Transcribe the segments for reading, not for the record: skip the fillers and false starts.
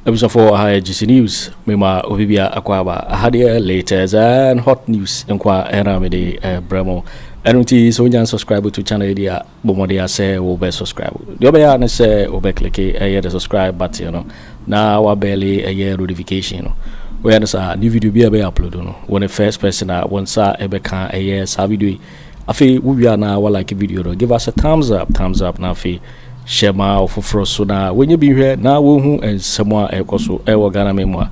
Abusuafoɔ, aha yɛ GC News. Mema obi bia akɔ aba aha deɛ, latest and hot news nkwa ɛna mede brɛ mo. Ɛno nti sɛ wonya subscribe to channel yi deɛ a, bɔ mmɔden a sɛ wobɛ subscribe. Deɛ wobɛyɛ a ne sɛ wobɛ click ɛyɛ the subscribe button no na wabɛle ɛyɛ notification no. Woyɛ no saa, new video bi a ɛbɛyɛ upload no, wo ne first person a wo nsa ɛbɛka ɛyɛ saa video yi. Afei wowie a na walike video no, give us a thumbs up, thumbs up, na afei hyɛ ma ɔfoforɔ so na wɔnyɛ bi hwɛ na wɔhu nsɛm a ɛkɔ so ɛwɔ Ghana mu a.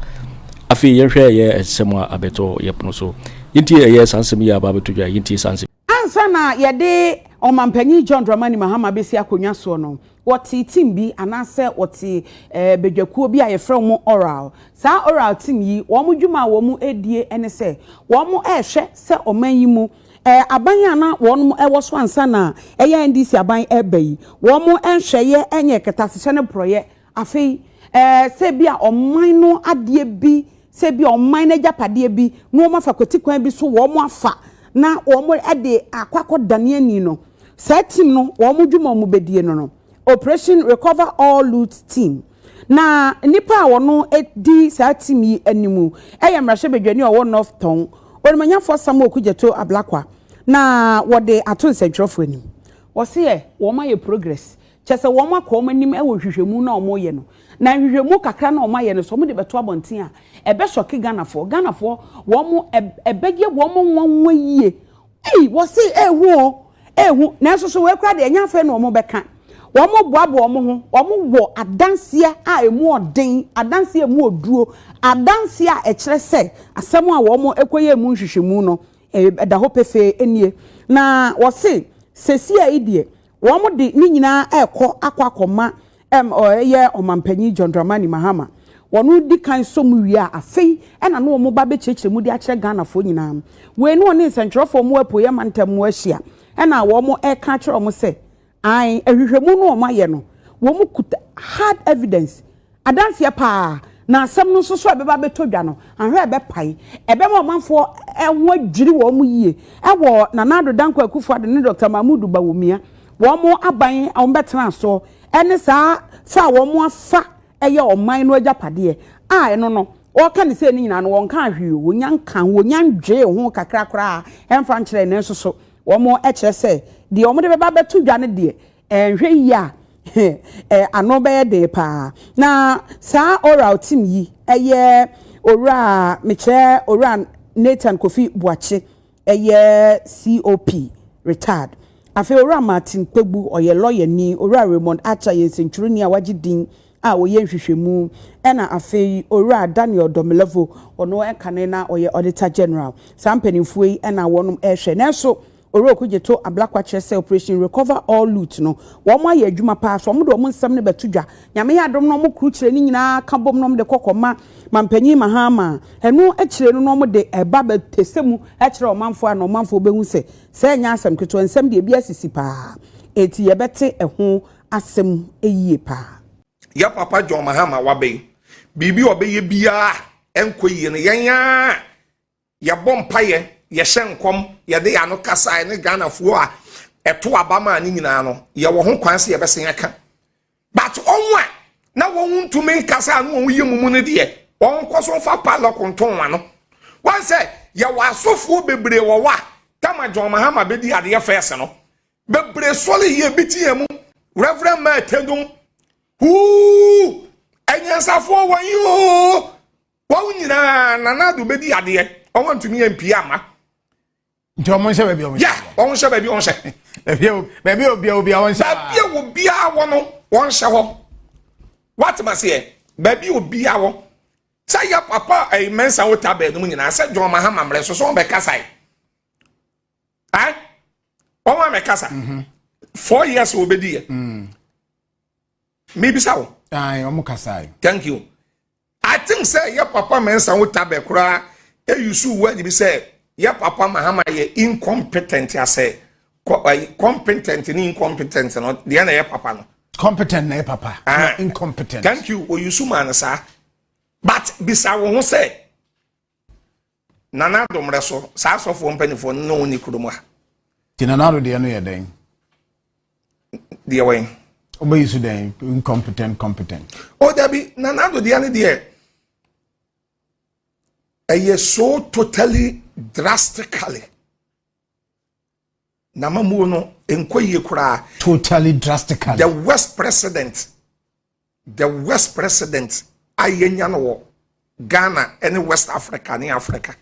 Afei yɛhwɛ ɛyɛ nsɛm a abɛtɔ yɛpono so. Yɛntie ɛyɛ saa nsɛm yi a aba abɛtɔ dwa. Yɛntie saa nsɛm. Ansa na yɛde Ɔmampanyin John Dramani Mahama bɛsi akonnwa soɔ no, wɔte team bi anaasɛ wɔte badwakuo bi a yɛfrɛ wɔn ORAL. Saa ORAL team yi, wɔn dwuma a wɔn redie ne sɛ wɔn rehwɛ sɛ ɔman yi mu aban a na wɔn wɔ so ansa na ɛyɛ NDC aban ɛreba yi, wɔn nhwɛeɛ nyɛ kɛtɛasehyɛ ne porɔeɛ. Afei sɛ bi a ɔman no adeɛ bi, sɛ bi a ɔman no agyapadeɛ bi na wɔn afa kwati kwan bi so wɔn afa na wɔn de akɔ akɔdane ani no, saa team no, wɔn dwuma a wɔn bɛdie no, Operation Recover All Loot Team. Na nipa a wɔn di saa team yi anim yɛ mmarahyɛbadwani a ɔwɔ North Tongu, Onimanyafo Samuel Okudzeto Ablakwa. Na wɔde ato nsɛntwerɛfoɔ anim, wɔsi yɛ wɔn ayɛ progress, kyɛ sɛ wɔn akɔ wɔn anim wɔ nhwehwɛmu na wɔn yɛ no. Na nhwehwɛmu kakra na wɔn ayɛ no so, wɔn de bɛto abɔnten a, ɛbɛ shock Ghanafoɔ. Ghanafoɔ, wɔn ɛbɛyɛ wɔn nwanwa yie. Ɛyi wɔsi ehu o, ehu. Nanso so wɔakura deɛ, ɛnyɛ afɛ na wɔn bɛka. Wɔn boaboa wɔn ho, wɔn wɔ adanseɛ a emu ɔden, adanseɛ emu oduro, adanseɛ a ɛkyerɛ sɛ asɛm a wɔn kɔyɛ emu nhwehwɛmu no ɛda hɔ pefee nie. Na wɔsi sɛsi a yi deɛ, wɔn de ne nyinaa ɛrekɔ akɔ akɔma ɛyɛ Ɔmanpanyin John Dramani Mahama. Wɔn di kan so mu wie a, afei ɛna no wɔn ba bɛkyerɛkyerɛ mu de akyerɛ Ghanafoɔ nyinaa. Wei no, wɔne nsɛntwerɛfoɔ mu apueɛ mantam mu ahyia, ɛna wɔn ɛka akyerɛ wɔn sɛ ae, ahwehwɛmu no wɔn ayɛ no, wɔn kuta hard evidence, adanseɛ paa. Na asɛm no nso so a ɛbɛba abɛtɔ dwa no, ahwɛ, ɛbɛpae, ɛbɛma ɔmanfoɔ ɛho adwiri wɔn yie ɛwɔ Nana Addo Dankwa Akufo-Addo ne Dr Mahmudu Bawumia wɔn aban a wɔn bɛtena so, ɛne saa fa a wɔn afa ɛyɛ ɔman no agyapadeɛ a. Ɛno no, wɔka ne sɛ ne nyinaa no, wɔn ka ahwee o, wɔnya nka, wɔnya ndwee ho kakra koraa ɛmfa nkyerɛ ne nso so. Wɔn kyerɛ sɛ deɛ wɔn de bɛba abɛto dwa no deɛ, ɛnhwɛ yie a, ano bɛyɛ den paa. Na saa ORAL team yi, ɛyɛ Owura, mekyerɛ Owura Nathan Kofi Buakye, ɛyɛ COP retired. Afei Owura Martin Kpebu, ɔyɛ lawyer ni. Owura Raymond Acha yɛ nsɛntwerɛni a wagye din a wɔyɛ nhwehwɛmu. Ɛna afei Owura Daniel Domelevo, ɔno ɛkane na ɔyɛ Auditor General. Saa mpanimfoɔ yi ɛna wɔn ɛrehwɛ. Nanso Owura Okudzeto Ablakwa kyerɛ sɛ Operation Recover All Loot no, wɔn ayɛ adwuma paa so. Wɔn de wɔn nsɛm no bɛto dwa, Nyame yɛ adom, na wɔn kuru kyerɛ ne nyinaa ka bom na wɔn de kɔ kɔma Mampanyin Mahama. Ɛno akyire no, na wɔn de ɛba bɛtɛsɛ mu ɛkyerɛ ɔmanfoɔ a, na ɔmanfoɔ bɛhu sɛ ɛnyɛ asɛm ketewa. Nsɛm deɛ, ebi asisi paa, eti yɛbɛte ɛho asɛm yie paa. Yɛ papa John Mahama wabɛyi biribi a ɔbɛyɛ biara ɛnkɔ yie no, yɛn a yɛbɔ mpayɛ, yɛhyɛ nkɔm, yɛde yɛn ano kasa ne Ghanafoɔ a ɛto aba maa ne nyinaa no, yɛwɔ ho kwan sɛ yɛbɛsen aka. But ɔmo a na wɔn ntumi nkasa a na wɔn yɛ mu mu no deɛ, wɔn nkɔ so nfa padlock ntɔn ano. Wɔn sɛ yɛwɔ asɔfoɔ bebree wɔ hɔ a tama John Mahama bɛdi adeɛ fɛɛse no, bebree sɔre yie bi ti yɛn mu. Reverend Maa Tendum huu ɛnyansafoɔ wɔn yi oo, wɔn nyinaa Nana Ado bɛdi adeɛ, wɔn ntumi yɛ mpie ama. Nti ɔmo nhyɛ baabi a ɔmo hyɛ. Wɔn nhyɛ baabi a wɔn hyɛ. Baabi a obi a wɔn hyɛ. Baabi a obiara wɔ no, wɔn hyɛ hɔ. Watema seɛ, baabi a obiara wɔ sɛ yɛ papa ɛyi Mɛnsa wo ta bɛn no mu nyinaa sɛ John Mahama mmerɛ so so wɔn bɛ kasa yi ɛ wɔn a mɛ kasa 4 years wɔ bɛ di yɛ mibisa wo. Ayi, ɔmo kasa yi. Thank you. I think sɛ yɛ papa Mɛnsa wo ta bɛ koraa eyi so word bi sɛ yɛ papa Mahama yɛ incompetent asɛ competent ne incompetent no deɛ, na yɛ papa no. Competent na yɛ papa. Ah, incompetent. Thank you. Oyi so maa no saa, but bisa wo ho sɛ Nana Addo mmerɛ so, saa asɔfoɔ mpanimfoɔ no na wɔn ni kurom ha. Ti Nana Addo deɛ no yɛ dɛn? Deɛ wɔn. Wobɛyi so dɛn, incompetent, competent? O dabi, Nana Addo deɛ ne deɛ ɛyɛ so totally drastically n'amamuo no nkɔ yie koraa. Totally drastically. The worst president, the worst president a yɛnya no wɔ Ghana ne West Africa ne Africa,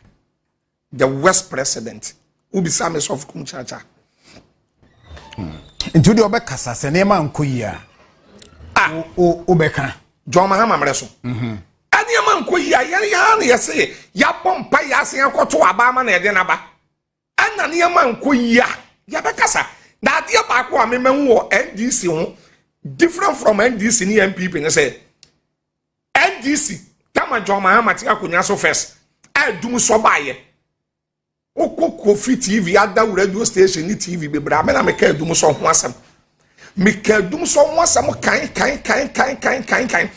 the worst president, wobisa me, Sɔfo Kum Kyakya. Nti wode ɔbɛkasa sɛ nneɛma nkɔ yie a, ah, wobɛka. John Mahama mmerɛ so ɛnneɛma nkɔ yie a, yɛn yɛn na yɛsɛ yɛabɔ mpa yɛ ase akɔto aba ama na yɛde n'aba, ɛna nneɛma nkɔ yie a, yɛbɛkasa. Na adeɛ baako a memahu wɔ NDC ho different from NDC ne NPP ne sɛ NDC tama John Mahama te akonnwa so first a dum sɔ baayɛ, wokɔ Kofi TV, ada radio station ne TV bebree a, mena meka adum sɔ ho asɛm, meka adum sɔ ho asɛm kan kan kan kan kan kan kan.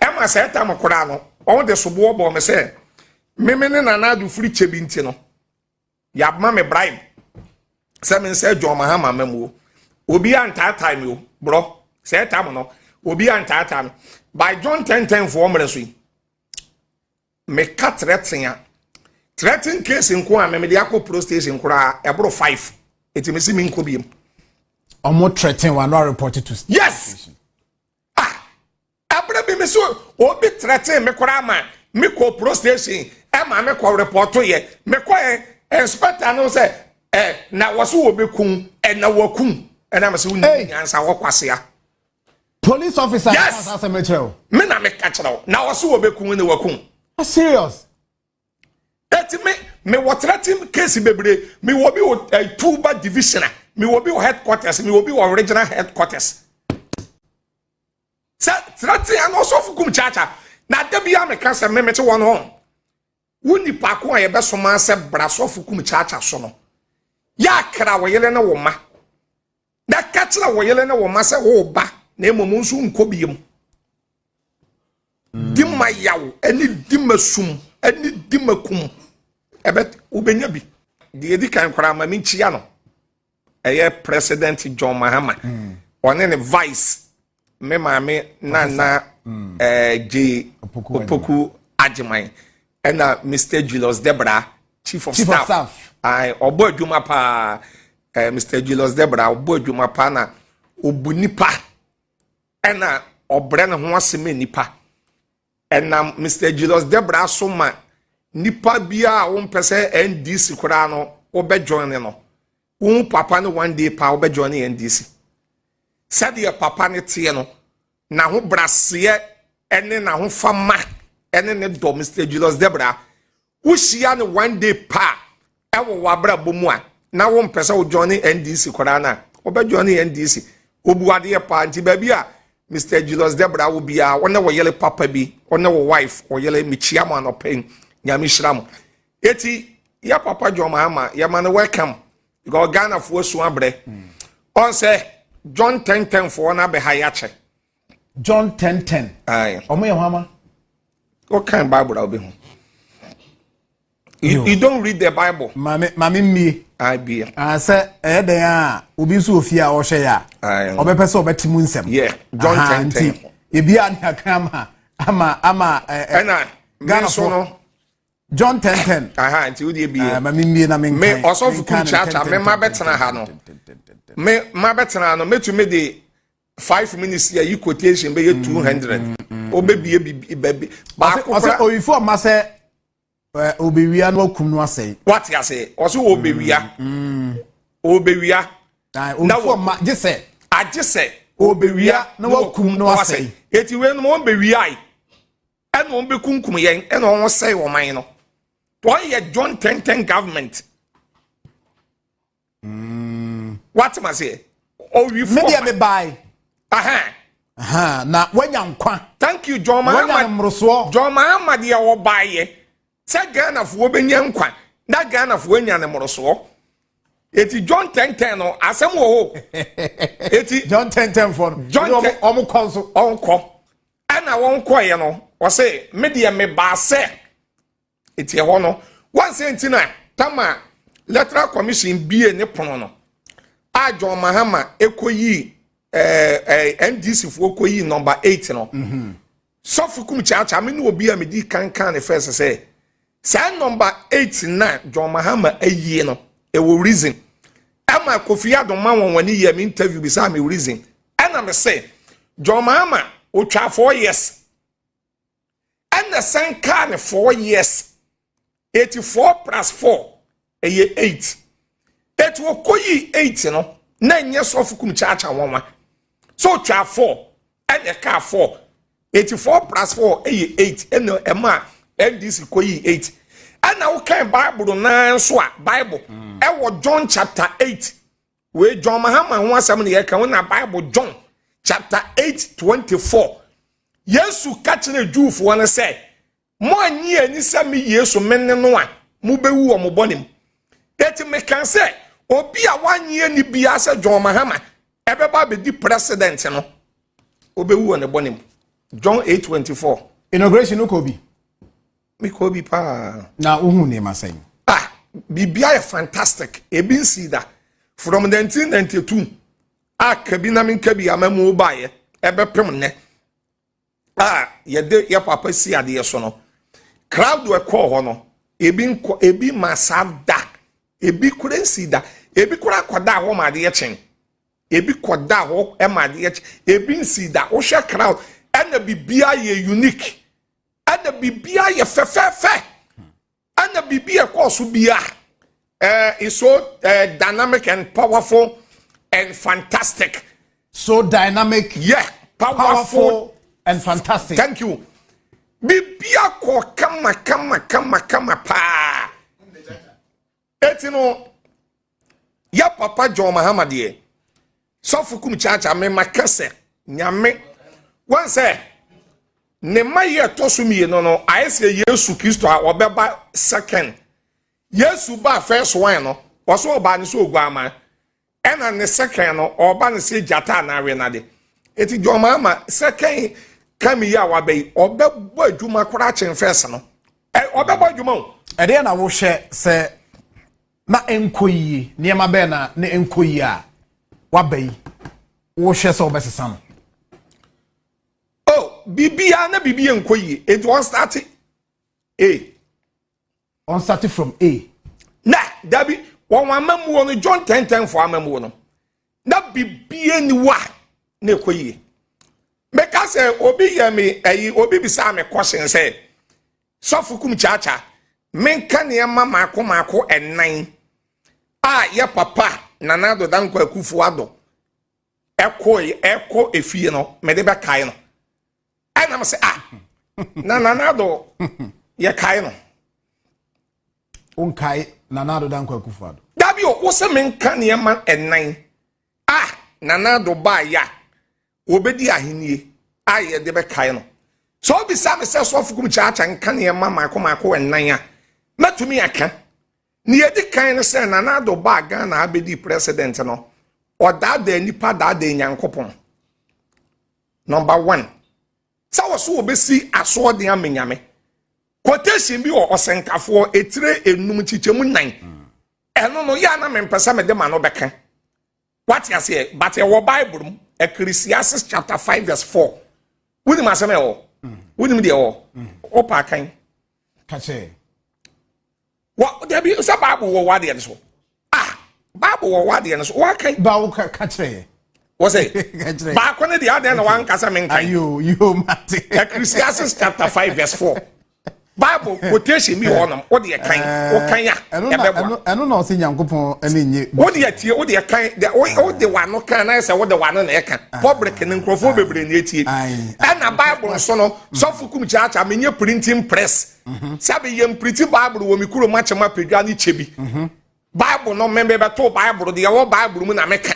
Ɛma sɛ ɛtam koraa no, ɔmo de soboɔ bɔ me sɛ meme ne Nana Addo firi kyɛ bi, nti no yɛama me bribe sɛ me nsɛ John Mahama mamuo. Obi antaataa mi o, borɔ sɛ ɛtam no, obi antaataa mi. By John 10 10 foɔ mmerɛ so yi, meka threaten a, threaten case nko a mɛmɛ de akɔ police station koraa ɛboro five, eti mi si mi nkɔ biem. Ɔmo threaten wa no report to Yes, ah, abere bi mi so obi threaten mi koraa ma mi kɔ police station, ɛma mi kɔ report yɛ. Mi kɔ yɛ inspector no sɛ ɛ na wɔso wɔ bɛ kun, ɛna wɔ kun, ɛna mi sɛ wɔn nyansa wɔ kwasea. Police officer? Yes. Asɛm kyerɛ o. Mi na mi ka kyerɛ o, na wɔso wɔ bɛ kun, na wɔ kun. Ah, serious? Eti me wɔ threatening case bebree. Me wɔ bi wɔ Tuba division a, me wɔ bi wɔ headquarters, me wɔ bi wɔ regional headquarters sɛ threatening ano. Ɔsɔfo Kum Kyaakya, na ada bi a meka sɛ me mete wɔn ho wo nipa ko a yɛbɛsoma sɛ bra Sɔfo Kum Kyaakya so no, yɛ akra wɔ yere ne wo ma na ka kyerɛ wɔ yere ne wo ma sɛ wo ba na mmom nso nkɔ biem. Di ma yaw ɛne di ma sum ɛne di ma kum, ɛbɛ wobɛnya bi. Deɛ edi kan koraa ma mi nkyia no, ɛyɛ President John Mahama, ɔne ne vice, me maame Nana J Opoku Agyeman, ɛna Mr Julius Debra, chief of Chief of staff. Staff. Ayi, ɔbɔ adwuma paa. Mr Julius Debra ɔbɔ adwuma paa na obu nipa, ɛna ɔbrɛ ne ho ase ma nipa. Ɛnam Mr Julius Debra so ma nipa biara a wɔmpɛ sɛ NDC koraa no wɔbɛ join ne no, wɔn papa no one day pa wɔbɛ join ne NDC. Sɛdeɛ papa ne teɛ no, n'ahobraseɛ ɛne n'ahofama ɛne ne dɔ, Mr Julius Debra, wohyia no one day pa ɛwɔ w'abrabɔ mu a, na wɔmpɛ sɛ wo join ne NDC koraa no a, wɔbɛ join ne NDC. Obu adeɛ paa, nti baabi a Mr Julius Debra wo biara, wɔne wɔ yɛle papa bi, wɔne wɔ wife wɔyɛle, mekyia mo anɔpɛ yi, Nyame hyira mo. Eti yɛ papa John Mahama, yɛma no welcome because Ghanafoɔ su abrɛ ɔn sɛ John 10 10 foɔ no abɛha yɛakyɛ. John 10 10. Aye. Ɔmo yɛ ho ama. Wokan Bible a, wobɛhu. You don't read the Bible. Maame, maame mmie. I be. Ah, sɛ ɛyɛ dɛn a, obi nso wɔ fie a ɔhwɛ yɛ a, Aye. ɔbɛpɛ sɛ ɔbɛte mu nsɛm. Yeah, John Aha, 10 10. nti ebi a ne aka ama Ɛna me nso Ghanafoɔ. no John 10 10. Aha, nti wodeɛ bie. Ah, maame mmie na menkan. Me ɔsɔfo Kum menkan no Kyaakyaa, 10, me ma 10, bɛtena 10, ha no. 10, 10, 10, 10, 10. Me ma bɛtena ha no, mɛtumi de 5 minutes yɛ yi quotation bɛyɛ 200, wobɛbie bibi baabi baako Ɔsɛ kora. oyifo ɔma sɛ obewia no akum no asɛe. Wate ase, ɔsɛ wɔbɛwia, wɔbɛwia. Ah, Na oyifo ɔma gye sɛ agye sɛ obewia na wakum no asɛe. Eti wei no, wɔn bɛwia yi, ɛna wɔn bɛkunkum yɛn, ɛna wɔn sɛe ɔman no. Wɔn yɛ John 10 10 government. Wate ma seɛ, owifo. Me deɛ, me bae. Ahan. Aha, na wanya nkwa. Thank you, John Wanya Mahama. no mmorosoɔ. John Mahama deɛ, ɔbaayɛ sɛ Ghanafoɔ bɛnya nkwa na Ghanafoɔ anya ne mmorosoɔ. Eti John 10 10 no, asɛm wɔ hɔ eti. John 10 10 foɔ no. John Ɛne 10 ɔmo kɔ nso. Ɔnkɔ, ɛna wɔnkɔɛ no, ɔsɛ me deɛ mebaa sɛ eti ɛhɔ no wɔnsɛ. Nti na tama Electoral Commission bie ne pono no a, John Mahama ekɔyii. ɛɛ ɛɛ NDC foɔ kɔ yi number 8 no, Sɔfo Kum Kyaakyaa, me ne obi a me di kankan ne first sɛ saa number 8 na John Mahama ayie no, ɛwɔ reason. Ɛma Kofi Adoma wɔn wɔn ani yɛ me interview bisa me reason, ɛna me sɛ John Mahama otwa 4 years, ɛna san kaa ne 4 years, 84 plus 4 ɛyɛ 8. Etu okɔ yi 8 no na nyɛ Sɔfo Kum Kyaakyaa wɔn wa so otwa 4 ɛna ɛkaa 4, 84 plus 4 ɛyɛ 8, ɛna ɛma NDC kɔ yi 8. Ɛna wokan Bible naa nso a, Bible ɛwɔ John chapter 8, wei John Mahama ho asɛm na yɛka ho na Bible John chapter 8:24, Yesu ka kyerɛ Jewfoɔ no sɛ, mo anyi ani sɛ me Yesu me ne no a, mobɛwu wɔ mo bɔne mu. Eti meka sɛ obi a wanye ani biara sɛ John Mahama ɛbɛba abɛdi president no, obɛwu wɔ ne bɔne mu. John 8:24. Inauguration no kɔ bi? Mekɔ bi paa. Na wohu nneɛma sɛn? Ah, biribia yɛ fantastic, ebi nsi da from 1992 a kabi na menka bi amamu baeɛ ɛbɛpem nnɛ a yɛde yɛ papa si adeɛ so no, crowd ɛkɔɔ hɔ no, ebi nkɔ, ebi ma saa da, ebi kura nsi da, ebi kura akɔda hɔ ma adeɛ kyɛn, ebi kɔda hɔ ma adeɛ kyɛn, ebi nsi da. Wohwɛ crowd, ɛna biribiara yɛ unique, ɛna biribiara yɛ fɛfɛɛfɛ, ɛna biribi ɛkɔɔ so bia is so dynamic and powerful and fantastic. So dynamic, yeah, powerful, powerful and fantastic. Thank you. Biribi akɔ kama kama kama kama paa. Eti no yɛ papa John Mahama deɛ, Sɔfo Kum Kyaakyaa, mema kɛsɛ Nyame wɔn sɛ ne mma yi ɛtɔ so mmienu no ayɛ sɛ Yesu Kristo a ɔbɛba second. Yesu ba first one no, ɔso ɔbaa ne so oguama, ɛna ne second no ɔba ne sɛ gyata anaa nade. Eti John Mahama second kami yi a waba yi, ɔbɛbɔ adwuma koraa kyɛn first no. Ɛ ɔbɛbɔ adwuma o. Ɛdeɛ na wohwɛ sɛ na nkɔ yie, nneɛma bɛɛ na ne nkɔ yie a waba yi, wohwɛ sɛ wobɛsesa no? Oh, biribiara na biribi yɛ nkɔ yie, eti wɔn start A. On start from A. Na dabi, wɔn amamuo no, John 10:10 fo amamuo no, na bibie ni wa na ɛkɔ yie. Meka sɛ obi yɛ me ɛyi, obi bisa me question sɛ, Sɔfo Kum Kyaakyaa, menka nneɛma maako maako ɛnan a yɛ papa Nana Addo Dankwa Akufo Addo ɛkɔ ɛkɔ efie no mede bɛkae no. Ɛnam sɛ, ah, na Nana Addo yɛkae no. Wonkae Nana Addo Dankwa Akufo Addo? Dabi o, wosɛ menka nneɛma ɛnan a Nana Addo baayɛ a wɔbɛdi ahennie a yɛde bɛkae no. Sɛ obisa me sɛ, Sɔfo Kum Kyaakya, nka nneɛma maako maako ɛnan a, mɛtumi aka. Ne yɛdi kan no sɛ Nana Addo baa Ghana abɛdi president no, ɔdaadaa nipa, daadaa Nyankopɔn. Number one, sɛ wɔ so wɔbɛsi asoɔden ama Nyame. Quotation bi wɔ Ɔsɛnkafoɔ etire 5 nkyekyɛmu 4. Ɛno no yɛ a na mempɛ sɛ mede ma no bɛka, wate aseɛ? But ɛwɔ Bible mu, Ecclesiastes chapter 5 verse 4. Wonim asɛm ɛwɔ, wonim deɛ ɛwɔ, wopa akan. Ka kyerɛ. Wɔ dabi sɛ Bible wɔ wadeɛ no so. Ah, Bible wɔ wadeɛ no so, wakan. Ba wo ka kyerɛ yɛ. Wɔ sɛ Ka kyerɛ. Baako ne deɛ, adeɛ na wankasa menkan. Ayo yo, mate. Ecclesiastes chapter 5 verse 4, Bible quotation bi wɔ hɔnom, wode ɛkan, wokan a ɛno na ɛbɛboa. Ɛno na ɔsɛ Nyankopɔn ɛne nye. Wode atie, wode ɛkan deɛ wode w'ano kan na sɛ wode w'ano na ɛka public ne nkurɔfoɔ bebree na etie. Aye. Ɛna Bible nso no, Sɔfo Kum Kyaakyaa, menyɛ printing press sɛbe yɛ mprint Bible wɔ me kurom akyɛm apadwa ne kyɛ bi. Bible no, me bɛto Bible deɛ ɛwɔ Bible mu na meka.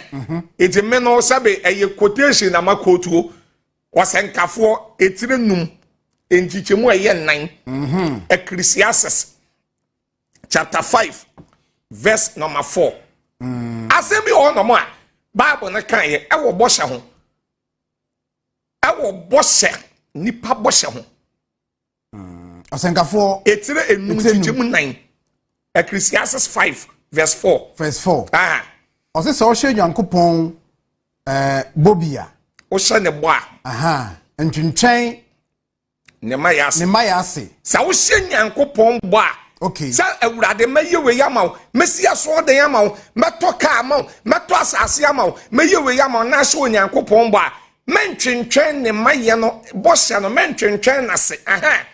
Eti me no sɛbe ɛyɛ quotation na ma quote Ɔsɛnkafoɔ etire 5 nkyikyɛmu a ɛyɛ 4, Ecclesiastes chapter 5 verse number 4. Asɛm bi wɔ hɔnom a Bible no kan yɛ ɛwɔ bɔhyɛ ho, ɛwɔ bɔhyɛ, nipa bɔhyɛ ho. Ɔsɛnkafoɔ etire 5 Etire 5. nkyikyɛmu 4, Ecclesiastes 5 verse 4. Verse 4. Ah. Ɔsɛ sɛ ɔhyɛ Nyankopɔn Bɔ bi a. Wohyɛ ne bɔ a. Aha, ntwentwɛn. Ne mma yɛ ase. Ne mma yɛ ase. Sɛ wohyɛ Nyankopɔn bɔ a. Okay. Sɛ Awurade mɛyɛ wei ama wo, mɛsi asɔɔdan ama wo, mɛtɔ kaa ama wo, mɛtɔ asase ama wo, mɛyɛ wei ama wo, na ahyɛ Onyankopɔn bɔ a, mɛntwentwɛn ne mma yɛ no bɔhyɛ no, mɛntwentwɛn n'ase. Aha.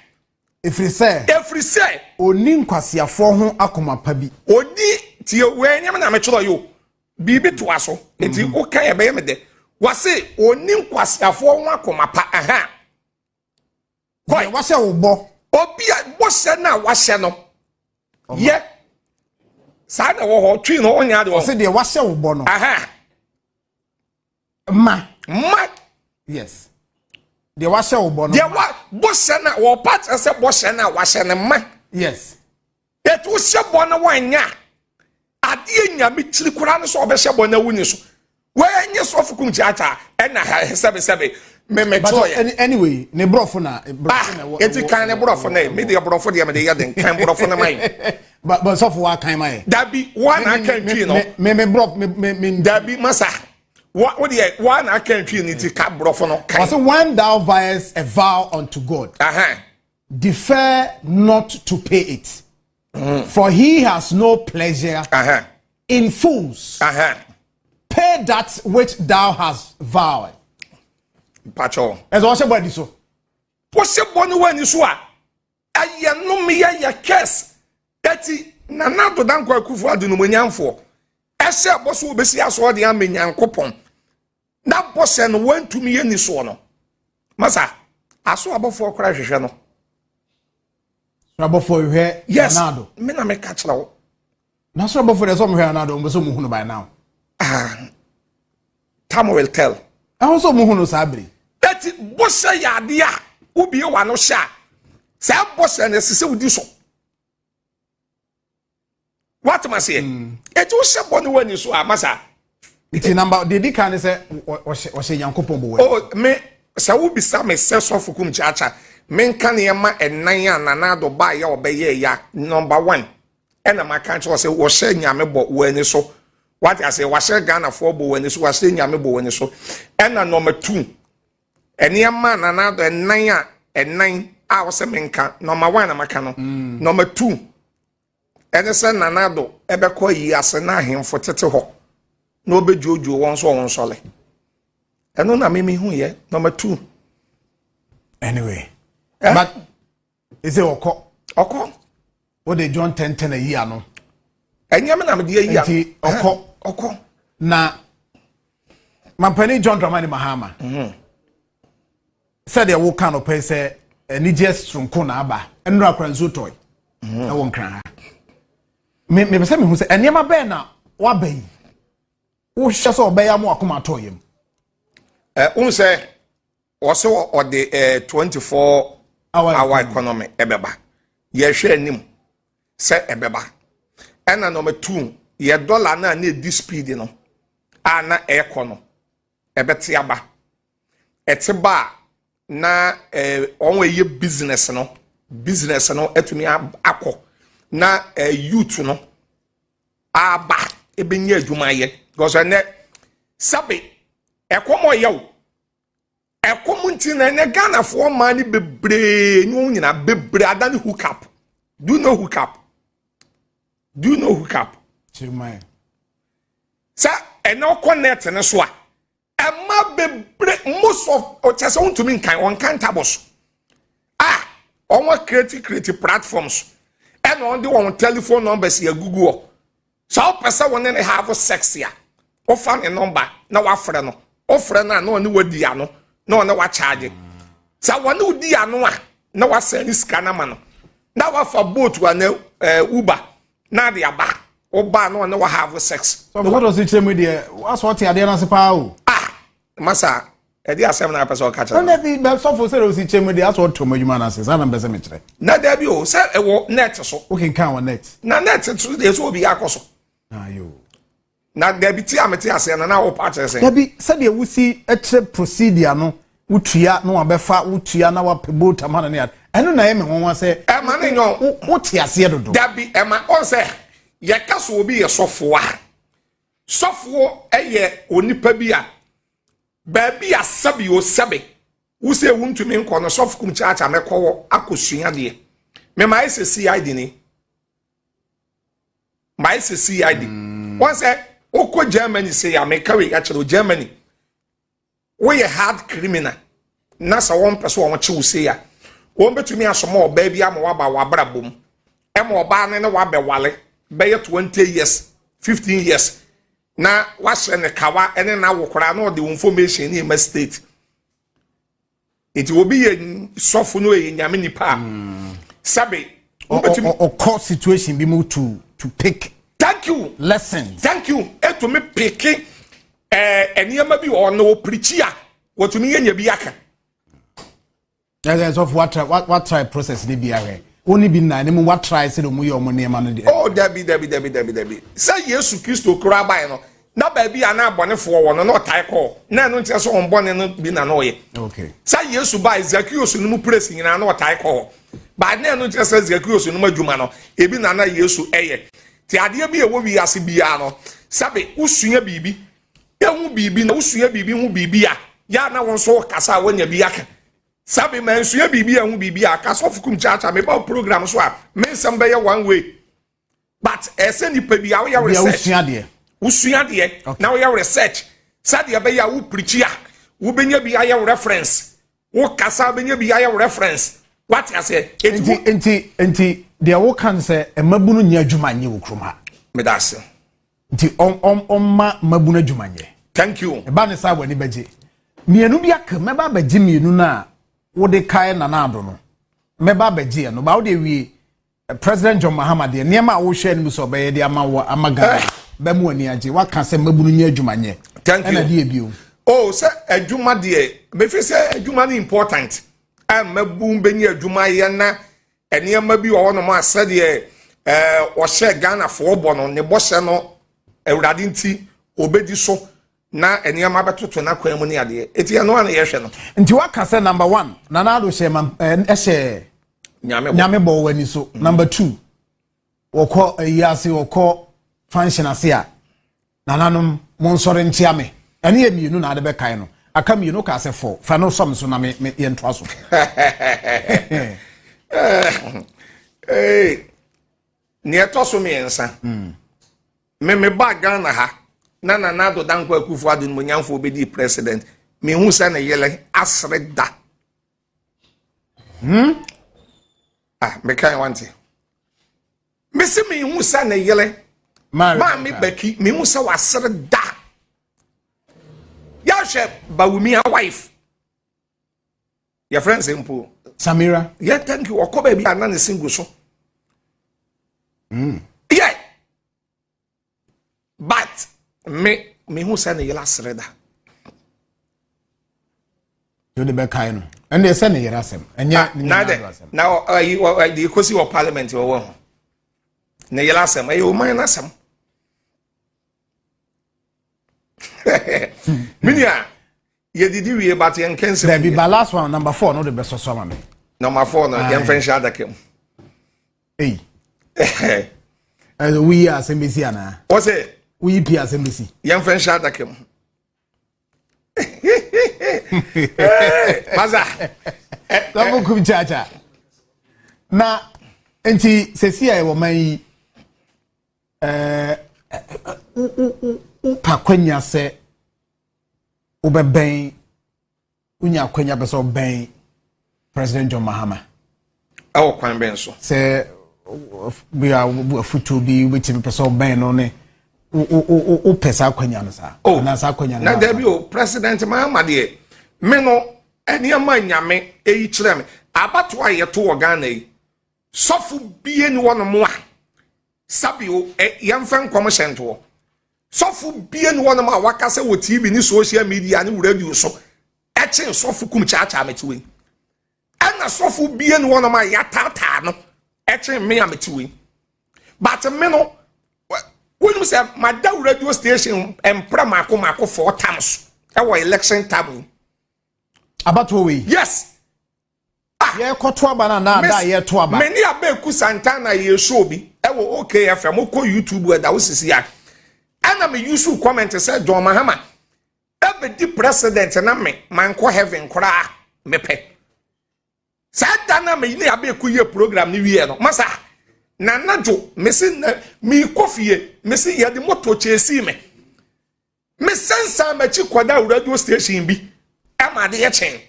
Ɛfiri sɛ. Ɛfiri sɛ. Ɔnni nkwaseafoɔ ho akoma pa bi. Ɔnni, tie, wei ɛnyɛ me na metwerɛ yi o. Biribi toa so. Nti woka yɛ bɛyɛ me dɛ. Wɔse ɔnni nkwaseafoɔ ho akoma pa. Aha. Kɔe. Wahyɛ wo bɔ. Obi a bɔhyɛ no a wahyɛ no. Yɛ. Saa na ɛwɔ hɔ. Twi no ɔnyɛ ade wɔ. Ɔse deɛ wahyɛ wo bɔ no. Aha. Ma. Ma. Yes. Deɛ wahyɛ wo bɔ no. Deɛ wa bɔhyɛ no a wɔpa kyerɛ sɛ bɔhyɛ no a wahyɛ no ma. Yes. Eti wohyɛ bɔ na wanyɛ a, adeɛ nyame kyiri koraa no sɛ ɔbɛhyɛ bɔ na wuni so. Wɔnyɛ sɔfo kum kyaakyaa ɛna sɛbesɛbe memetwerɛ yɛ. Anyway, ne borɔfo na borɔfo na ɛwɔ. Eti kan ne borɔfo na me deɛ borɔfo deɛ mede yɛ den kan borɔfo no ma yɛ. Ba ba sɔfo wa kan ma yɛ. Dabi wa na aka ntwi no. Me me borɔfo me me me. Dabi masa wa wo deɛ wa na aka ntwi no ti ka borɔfo no kan. Ɔsɛ when thou vowest a vow unto God. Uh -huh. Defer not to pay it, for he has no pleasure in fools. Pay that which thou hast vowed. Mpakyɛw. Ɛsɛ ɔhyɛ bɔ ani so. Wɔhyɛ bɔ ne wɔ ani so a, ɛyɛ nnome yɛ curse. Eti Nana Addo Dankwa Akufo Addo nomonyamfoɔ ɛhyɛ bɔ so wɔbɛsi asɔɔden ama Nyankopɔn. Na bɔhyɛ no wɔntumi yɛ ni soɔ no. Masa, aso abɔfoɔ koraa hwehwɛ no. Soro abɔfoɔ hwehwɛ Yes, Nana Addo. me na meka kyerɛ wo. Na soro abɔfoɔ deɛ sɛ ɔmo hwɛ Nana Addo, ɔmo sɛ ɔmo hu no by now. Ah, time will tell. Ɛho sɛ ɔmo hu no saa bere. Eti bɔhyɛ yɛ adeɛ a wobie w'ano hyɛ a, saa bɔhyɛ no ɛsɛ sɛ wodi so. Woatem aseɛ? Eti wohyɛ bɔ ne w'ani so a, masa. Nti namba deɛ di kan ne sɛ ɔhyɛ ɔhyɛ Nyankopɔn bɔ w'ani. Oh, me sɛ wobisa me sɛ sɔfo kum kyaakya menka nneɛma ɛnan a Nana Addo baeɛ a ɔbɛyɛɛ ya number one ɛna maka kyerɛ sɛ wɔhyɛ Nyame bɔ w'ani so. Wate aseɛ? Wahyɛ Ghanafoɔ bɔ w'ani so, wahyɛ Nyame bɔ w'ani so. Ɛna number two, nneɛma a Nana Addo ɛnan a ɛnan a wɔsɛ menka number one na maka no. Number two, Ɛne sɛ Nana Addo bɛkɔ ayi ase na ahemfo tete hɔ na ɔbɛdwoodwoo wɔn so wɔn nsɔle. Ɛno na mimi hu yɛ number 2. Anyway, eh? But ɛsɛ ɔkɔ. Ɔkɔ. Wode John 10:10 ayi ano. Ɛnyɛ me na mede ayi ano. Nti ɔkɔ. Ɔkɔ. Na mampanin John Dramani Mahama. Mm -hmm. Sɛdeɛ woka no pɛn sɛ anigyeɛ soronko na aba nnora kora nsuo tɔe mhm. ɛwɔ nkran ha mepɛ sɛ mehu sɛ nneɛma bɛn na waba yi wohwɛ sɛ ɔbɛyɛ ama wakoma atɔ yam wohu sɛ ɔsɛ ɔde 24 hour economy ɛbɛba yɛhwɛ anim sɛ ɛbɛba ɛna nɔma 2 yɛ dɔla no a na ɛdi speed no a na ɛrekɔ no ɛbɛte aba ɛte ba a na ɛɛ wɔn a ɛyɛ business no business no atumi akɔ na ɛɛ youth no aba ebɛnya adwuma ayɛ because ɛnɛ sɛbe ɛkɔm ɔyɛ o ɛkɔm nti na ɛnɛ Ghanafoɔ mmaa no bebree ne wɔn nyinaa bebree adane hook up. Do you know hook up? Do you know hook up? Sɛ ɛnɛ ɔkɔ net no so a ɛma bebree most of ɔkyɛ sɛ wontumi nkan wɔn ntabos a wɔn create create platforms ɛna wɔn de wɔn telephone numbers yɛ gugu hɔ sɛ ɔpɛ sɛ wɔn ne ne have sex a wofa ne number na wafrɛ no wofrɛ no a na ɔne wadi ano na ɔne wakyagye sɛ wɔne wodi ano a na wasɛn ne sika no ama no na wafa boat wa na Uber na ade aba woba na ɔne wa have sex. Sɔfo sɔdɔ si kyerɛ mu deɛ wasɔ ɔte adeɛ n'ase paa o. Ah masa ɛde asɛm na apɛ sɛ ɔka kyerɛ. Ɛnna bi bɛ sɔfo sɛ ɔsi kyerɛ mu deɛ asɔ ɔte ɔmo adwuma n'ase saa na mpɛ sɛ mekyerɛ. Na dabi o sɛ ɛwɔ net so. O kenkan wɔ net. Na net so deɛ sɛ obi akɔ so. Ayo. Na dabi ti a mete aseɛ no na wopa kyerɛ sɛ. Dabi sɛdeɛ wosi kyerɛ procedure no wotua na wabɛfa wotua na wapɛ boat ama no ne ade ɛno na ɛyɛ me nwanwa sɛ. Ɛma ne nyɔ. Wote aseɛ dodo. Dabi ɛma ɔn sɛ yɛka so obi yɛ sɔfoɔ a sɔfoɔ yɛ onipa bi a. Baabi a sɛbe o sɛbe, wo sɛ wontumi nkɔ no, sɔfo kum kyaakyaa mɛkɔ hɔ akɔsua adeɛ. Mema ayɛ sɛ CID ni. Mayɛ sɛ CID. Wɔn sɛ wokɔ Germany sɛ yɛ ameka wei akyerɛ wo Germany. Woyɛ hard criminal na sɛ wɔn pɛ so wɔn kye wo sei a, wɔn bɛtumi asoma ɔbaa bi ama waba w'abrabɔ mu. Ɛma ɔbaa no ne wabɛwale bɛyɛ 20 years, 15 years na wahyɛ ne kawa ne n'awo koraa na ɔde information ne ɛma state. Nti obi yɛ sɔfo no yɛ nyame nipa a sɛbe wobɛtumi ɔkɔ situation bi mu to pick Thank you. lessons. Thank you. Etumi pick nneɛma bi wɔ hɔ na wɔpirikyi a wɔtumi yɛ nya bi aka. Ɛsɛ sɔfo watry watry process ne bi ahwɛ wo ne bi nna ne mu watry sɛ de ɔmo yɛ ɔmo nneɛma no deɛ. Oh, dabi, dabi, dabi, dabi, dabi. Sɛ Yesu Kristo kura abae no na baabi a na abɔnefoɔ wɔ no na ɔtae kɔɔ na ɛno nkyerɛ sɛ wɔn bɔne no bi na na ɔyɛ. Sɛ Yesu baa Zacchaeus no mu praise nyinaa na ɔtae kɔɔ hɔ baa na ɛno nkyerɛ sɛ Zacchaeus no mu adwuma no ebi na na Yesu ɛyɛ. Te adeɛ bi a ɛwɔ wiase biara no, sɛbe, wosua biribi ehu biribi na wosua biribi hu biribi a yɛ a na wɔn nso kasa a wɔnya bi aka. Sɛbe, ma nsua biribi a ehu biribi a kasɔfo kum kyaakyaa meba program so a me nsɛm bɛyɛ one way, but ɛsɛ nipa bi a woyɛ Bia research. Wosua deɛ. Wosua deɛ na woyɛ research sɛdeɛ ɛbɛyɛ a wopirikyi a wobɛnya bi ayɛ reference, wokasa wobɛnya bi ayɛ reference, wate aseɛ? Enti Nti deɛ woka no sɛ mmabunu nyɛ adwuma nyɛ wɔ kurom ha. Meda ase. Nti ɔmma mmabunu adwuma nyɛ. Thank you. Ɛba ne saa w'ani bɛgye mmienu bi aka, mɛba abɛgye mmienu no a wode kae Nana Ado no, mɛba abɛgye ɛno ba wode awie. President John Mahama deɛ, nneɛma a wohwɛ anim sɛ ɔbɛyɛ de ama wɔ ama Ghana bɛmu w'ani agye, waka sɛ mmabunu nyɛ adwuma nyɛ. Thank you. Ɛna deɛ bio? Oh, sɛ adwuma deɛ, mefi sɛ adwuma no important a mmabu bɛnya adwuma yɛ na nneɛma bi wɔ hɔnom a sɛdeɛ ɔhyɛ Ghanafoɔ bɔ no, ne bɔhyɛ no, Awurade nti obɛdi so na nneɛma bɛtoto n'akwan mu ne adeɛ. Eti ɛno a na yɛhwɛ no. Nti waka sɛ number one, Nana Ado hyɛ ma ɛhyɛ Nyame bɔ. Nyame bɔ wɔ ani so. Number two, wɔkɔ ayi ase, wɔkɔ function ase a, nananom mo nsɔre nkyea me. Ɛne yɛ mmienu na ade bɛkae no, aka mmienu ka sɛ fɔ fa no sɔm so na me yɛntoa so. Ee, nea ɛtɔ so mmiɛnsa, me ba Ghana ha na Nana Ado Dankwa Akufo Ado nimonyamfoɔ bɛdi president, mehu sɛ ne yere asere da. Ah, mekan wante mesi mehu sɛ ne yere Maame Baki, mehu sɛ wasere da. Yɛahwɛ Bawumia wife, yɛfrɛ nsɛ mpo Samira. Yeah, thank you. Ɔkɔ baabi a na ne se gu so. Yeah, but me mehu sɛ ne yere asere da. Yóò de bɛkae no, ɛnna ɛsɛ ne yere asɛm, ɛnyɛ ne na Nana de Ado asɛm. Na ɔyi ɔde kosi wɔ parliament wɔwɔ ho ne yere asɛm, ɛyɛ ɔman n'asɛm. Minia yɛdidi wie, but yɛn nkɛnsɛm. Dabi ba, last one, number four no de bɛsɔ so ama me. Number four no, yɛn fɛn hyɛ adaka mu. Eyi ɛsɛ woyi asɛm bɛsi anaa? Wɔsɛ woyi pii asɛm bɛsi. Yɛn fɛn hyɛ adaka mu. Masa. Sɔfo Kum Kyaakyaa, na nti sɛsi a ɛwɔ man yi, wopa kwanya sɛ wobɛbɛn, wonya akwanya pɛ sɛ wobɛn President John Mahama? Ɛwɔ kwan bɛn so? Sɛ bi a afotuo bi wobɛtumi pɛ sɛ wobɛn no ne wopɛ saa akwanya no saa. Oh, anaa saa akwanya no na ba dabi o, President Mahama deɛ, me no nneɛma nyame eyi kyerɛ me abatoɔ a yɛto wɔ Ghana yi, sɔfo bie ni wɔnom a sabio ɛ yɛmfɛ nkɔm hyɛ ntoɔ, sɔfo bie ni wɔnom a waka sɛ wɔ TV ne social media ne radio so ɛkyen sɔfo Kum Kyaakyaa mete wei, ɛna sɔfo bie ni wɔnom a yɛataataa no ɛkyen me a mete wei. But me no, wonim sɛ mada radio station mpra mako mako four times ɛwɔ election time yi. Abatoɔ wei? Yes. Yɛkɔto aba no anaa da a yɛto aba? Me ne Abeku Santana yɛ show bi ɛwɔ OKFM, kɔ YouTube ɛda wo sisi a, ɛna me use comment sɛ John Mahama. Ɛbɛdi president na me mankɔ heaven koraa mepɛ. Saa da na me ne abɛɛku yɛ program ne wie no, masa na anadwo mesi na meekɔ fie, mesi yɛde moto kyɛsi me. Mesansan m'akyi kɔda radio station bi ɛma adeɛ kyɛn.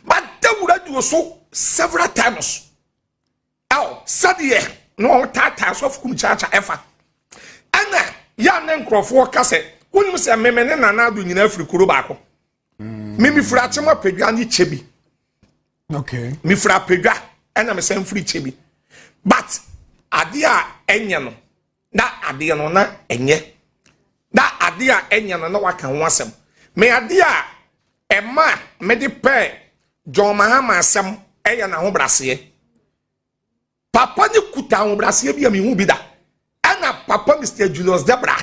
Mada radio so several times. Ɛwɔ sɛdeɛ na wɔn taataa Sɔfo Kumchacha ɛfa. Ɛna yɛa ne nkurɔfoɔ ka sɛ, wonim sɛ meme ne Nana Ado nyinaa firi kuro baako. Mimi firi Akyem Apadwa ne kyɛ bi. Mefiri Apadwa ɛna mesan firi kyɛ bi. But adeɛ a ɛnyɛ no, na adeɛ no na ɛnyɛ. Na adeɛ a ɛnyɛ no na waka ho asɛm. Me adeɛ a ɛma mede pɛɛ John Mahama asɛm ɛyɛ n'ahobraseɛ. Papa ne kuta ahobraseɛ bi a mehu bi da. Ɛna papa Mr. Julius Debra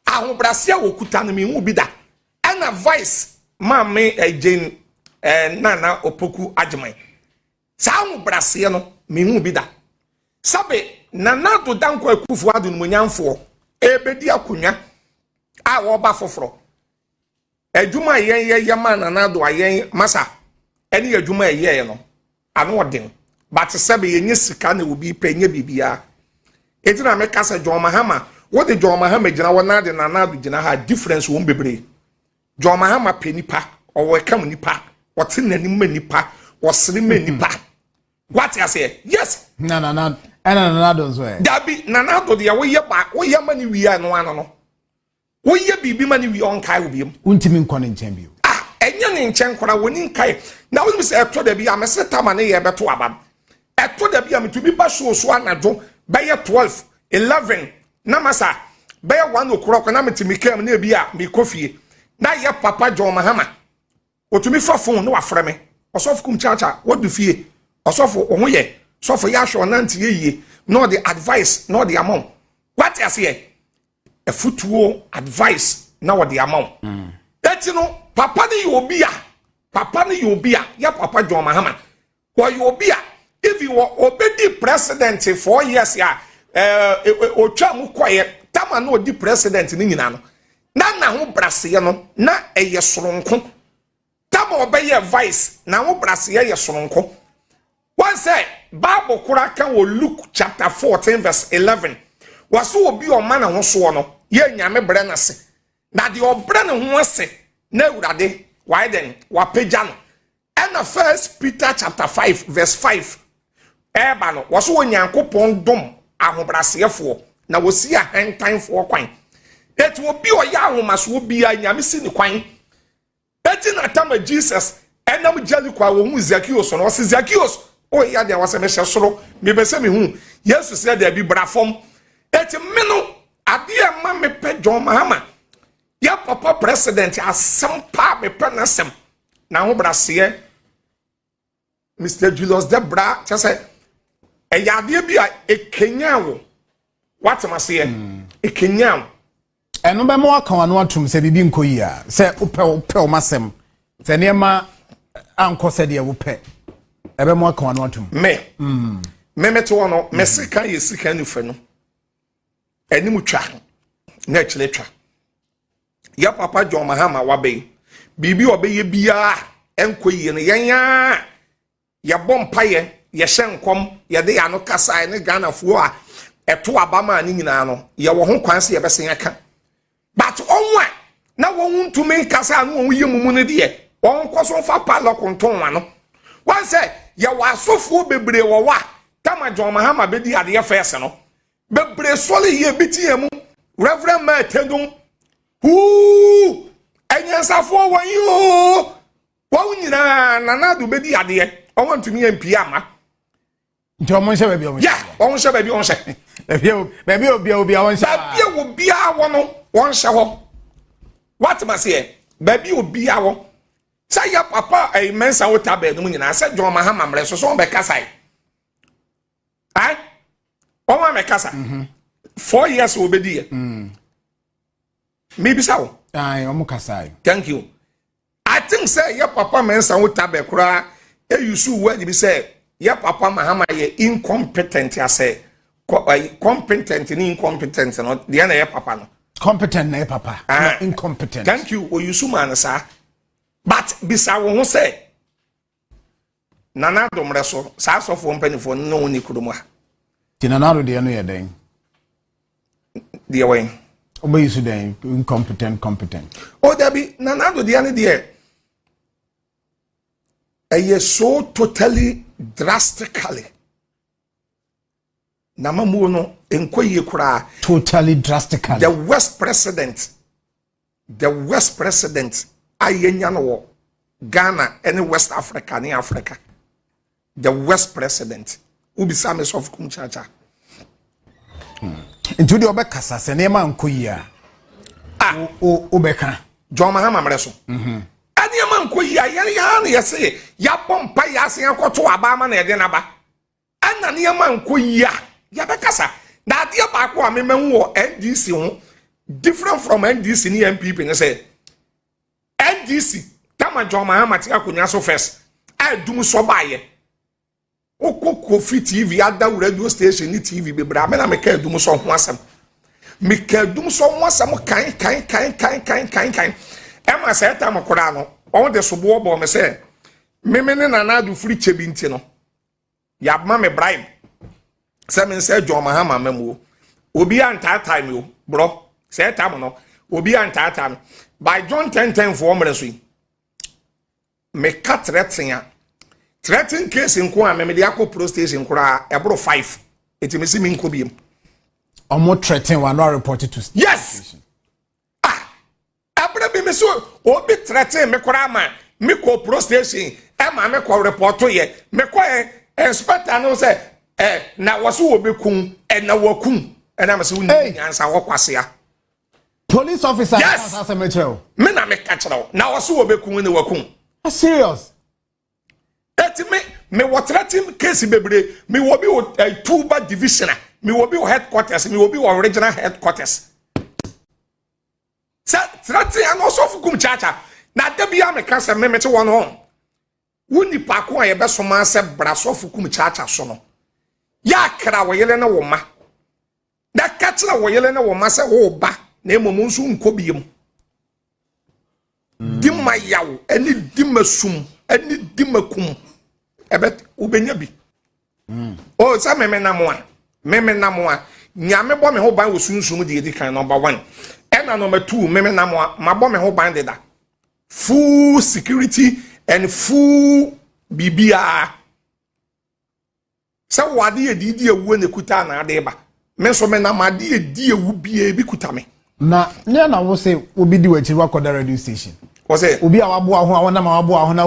ahobraseɛ a wɔkuta no mehu bi da. Ɛna vice maame Jane Nana Opoku Agyeman, saa ahobraseɛ no mehu bi da. Sabe Nana Addo Dankwa Akufo Addo nomonyamfoɔ ɛbɛdi akonnwa a wɔba foforɔ, adwuma a yɛn yɛyɛ ma Nana Addo a yɛn masa ɛne adwuma a ɛyɛɛ no ano ɔden, but sɛbe yɛnyɛ sika na obi pɛ nyɛ biribiara. Eti na meka sɛ John Mahama, wode John Mahama gyina hɔ na de Nana Addo gyina ha, difference wɔm bebree. John Mahama pɛ nipa, ɔwɔ ɛkam nipa, ɔte n'anim ma nipa, ɔsere ma nipa. Wate aseɛ? Yes. Na Nana ɛna Nana Addo nso ɛ. Dabi, Nana Addo deɛ, woyɛ ba woyɛ ma ne wie a, no ano no woyɛ biribi ma ne wie, ɔnkae wo biom. Wontumi nkɔ ne nkyɛn bio. Ah, ɛnyɛ ne nkyɛn koraa, wɔni nkae. Na wonim sɛ ɛtɔ da bi a mɛsɛ tama ne yɛ bɛto aba no, ɛtɔ da bi a metumi ba show so anadwo bɛyɛ 12, 11, na masa bɛyɛ 1 o'clock na mete me kaa mu na ebi a mekɔ fie na yɛ papa John Mahama otumi fa phone na wafrɛ me, "Ɔsɔfo Kumchacha, wadu fie? Ɔsɔfo, wo ho yɛ? Sɔfo, yɛ ahwɛ ɔnante yɛ yie," na ɔde advice na ɔde ama wo. Wate aseɛ? Afutuo, advice na ɔde ama wo. Eti no papa no yɛ obi a, papa no yɛ obi a, yɛ papa John Mahama wɔyɛ obi a even wɔ obedi president 4 years a otwa mu kɔyɛ tama na odi president ne nyinaa no, na n'aho braseɛ no na ɛyɛ soronko. Tama ɔbɛyɛ vice, n'aho braseɛ yɛ soronko. Wɔn sɛ Bible kora ka wɔ Luke chapter 14 verse 11, wɔso obi a ɔma ne ho soɔ no yɛ Nyame brɛ n'ase, na deɛ ɔbrɛ ne ho ase na Awurade wayɛ dɛn? Wapagya no. Ɛna First Peter chapter 5 verse 5 ɛɛba no, wɔso wɔ Nyankopɔn dom ahobrɛaseɛfoɔ na wɔsi ahantanfoɔ kwan. Eti obi a ɔyɛ ahomasoɔ biara, Nyame si ne kwan. Eti na tama Jesus ɛnam Jericho a wɔhu Zacchaeus no, ɔsi, "Zacchaeus, ɔyɛ adeɛ wɔsɛ mehyɛ soro mebɛ sɛ mehu Yesu." Sɛ daabi, bra fam. Eti me no adeɛ ma mepɛ John Mahama, yɛ papa president, asɛm paa mepɛ n'asɛm na ahobrɛaseɛ. Mr Julius Debra kyɛ sɛ ɛyɛ adeɛ bi a ɛkenyan wo. Watem aseɛ? Ɛkenyan wo. Ɛno bɛma waka w'ano atom sɛ biribi nkɔ yie a, sɛ wopɛ wo masɛm sɛ nneɛma ankɔ sɛdeɛ wopɛ, ɛbɛma waka w'ano atom. Me mete hɔ no, me sika yɛ sika nifa no anim twa na akyerɛ twa. Yɛ papa John Mahama waba yi, biribi a ɔbɛyɛ biara ɛnkɔ yie no, yɛn a yɛbɔ mpayɛ, yɛhyɛ nkɔm, yɛde yɛn ano kasa ne Ghanafoɔ a ɛto aba maa ne nyinaa no, yɛwɔ ho kwan sɛ yɛbɛsen aka. But ɔmo a na wɔn ntumi nkasa a na wɔn yɛ mumu no deɛ, wɔn nkɔ so nfa padlock ntɔn ano. Wɔn sɛ yɛwɔ asɔfoɔ bebree wɔ hɔ a tama John Mahama bɛdi adeɛ fɛɛsɛ no, bebree sɔre yie bi ti yɛn mu, Reverend Maa Tendum huu ɛnyansafoɔ wɔn yi oo, wɔn nyinaa Nana Ado bɛdi adeɛ, wɔn ntumi yɛ mpie ama. Nti ɔmo nhyɛ baabi a ɔmo yɛ wɔn hyɛ baabi a wɔn hyɛ. Baabi a obi a wɔn hyɛ. Baabi a obiara wɔ no, wɔn hyɛ hɔ. Watem aseɛ? Baabi a obiara wɔ sɛ yɛ papa ɛyi Mɛnsa wo ta bɛn no mu nyinaa sɛ John Mahama mmerɛ so so wɔn bɛ kasa yi ayi wɔn a mɛ kasa 4 years wɔ bɛ di yɛ mibisa wo. Ayi, ɔmo kasa yi. Thank you. I think sɛ yɛ papa Mɛnsa wo ta bɛ koraa eyi so word bi sɛ yɛ papa Mahama yɛ incompetent asɛ kɔ ɛyi competent ne incompetent no deɛ na yɛ papa no. Competent na yɛ papa. Ah. Incompetent. Thank you. Oyusu maa no saa. But bisa wo ho sɛ Nana Addo mmerɛ so saa asɔfoɔ mpanimfoɔ no na wɔn ni kurom ha. Ti Nana Addo deɛ no yɛ dɛn? Deɛ wɔn. Wobɛyi so dɛn incompetent competent? O dabi, Nana Addo deɛ no deɛ ɛyɛ so totally drastically. N'amamuo no nkɔ yie koraa. Totally drastically. The worst president, the worst president a yɛnya no wɔ Ghana ne West Africa ne Africa. The worst president. Wobisa me sɔfo kum kyakya. Nti wode ɔbɛkasa sɛ nneɛma nkɔ yie a. Ah. Wobɛka. John Mahama mmerɛ so. Nneɛma nkɔ yie a yɛn yɛn na yɛse yɛabɔ mpa yɛ asen akɔto aba ama na yɛde n'aba. Ɛna nneɛma nkɔ yie a yɛbɛkasa. Na adeɛ baako a memahu wɔ NDC ho different from NDC ne NPP ne sɛ NDC tama John Mahama te akonnwa so first a dum sɔ baayɛ. Wokɔ Kofi TV ada radio station ne TV bebree a me na meka adum sɔ ho asɛm. Meka adum sɔ ho asɛm kan kan kan kan kan kan kan. Ɛma sɛ ɛtam koraa no wɔn de soboɔ bɔɔ me sɛ meme ne Nana Addo firi kyɛ bi nti no yɛama me bribe sɛ me nsɛ John Mahama ma mu o. Obi antaataa me o, borɔ sɛ ɛtam no obi antaataa me. By John 10:10 foɔ mmerɛ so yi meka threaten a threaten case nko a memede akɔ police station koraa ɛboro 5 eti me si me nkɔ biem. Ɔmo threaten wa no report to station. Yes. Ah, ɛberɛ bi me so obi threaten me koraa ma me kɔ police station ɛma me kɔ report yɛ me kɔ yɛ inspector no sɛ ɛ na wɔso wɔ bɛkum ɛna wɔkum ɛna me sɛ wonni nyansa wɔ kwasea. Police officer. Yes. Me na me ka kyerɛ wo na wɔso wɔ bɛkum ne wɔkum. Serious. Eti me me wɔ threatening case bebree me wɔ bi wɔ Tuba division a me wɔ bi wɔ headquarters me wɔ bi wɔ regional headquarters. Sɛ threatening ano ɔsɔfo kum kyaakyaa na da bi a meka sɛ me mete wɔn ho wo nipa ko a yɛbɛsoma sɛ bra sɔfo kum kyaakyaa so no yɛ akra wɔ yere ne wo ma na ka kyerɛ wɔ yere ne wo ma sɛ wo ba na mmom nso nkɔ biem. Di ma yaw ɛne di ma sum ɛne di ma kum ɛbɛ wobɛnya bi. O sɛ meme nam a meme nam a nyame bɔ me ho ban wɔ sunsum deɛ edi kan number 1 ɛna number 2 meme nam a mabɔ me ho ban deda full security and full biribiara sɛ wɔ ade yɛ didi ewu na ekuta na ade ba me nso me nam ade yɛ di ewu bie bi kuta me. Na ne na wo se obi di w'akyi wakɔda radio station. Wɔ sɛ obi a waboa ho a wɔnam a waboa ho na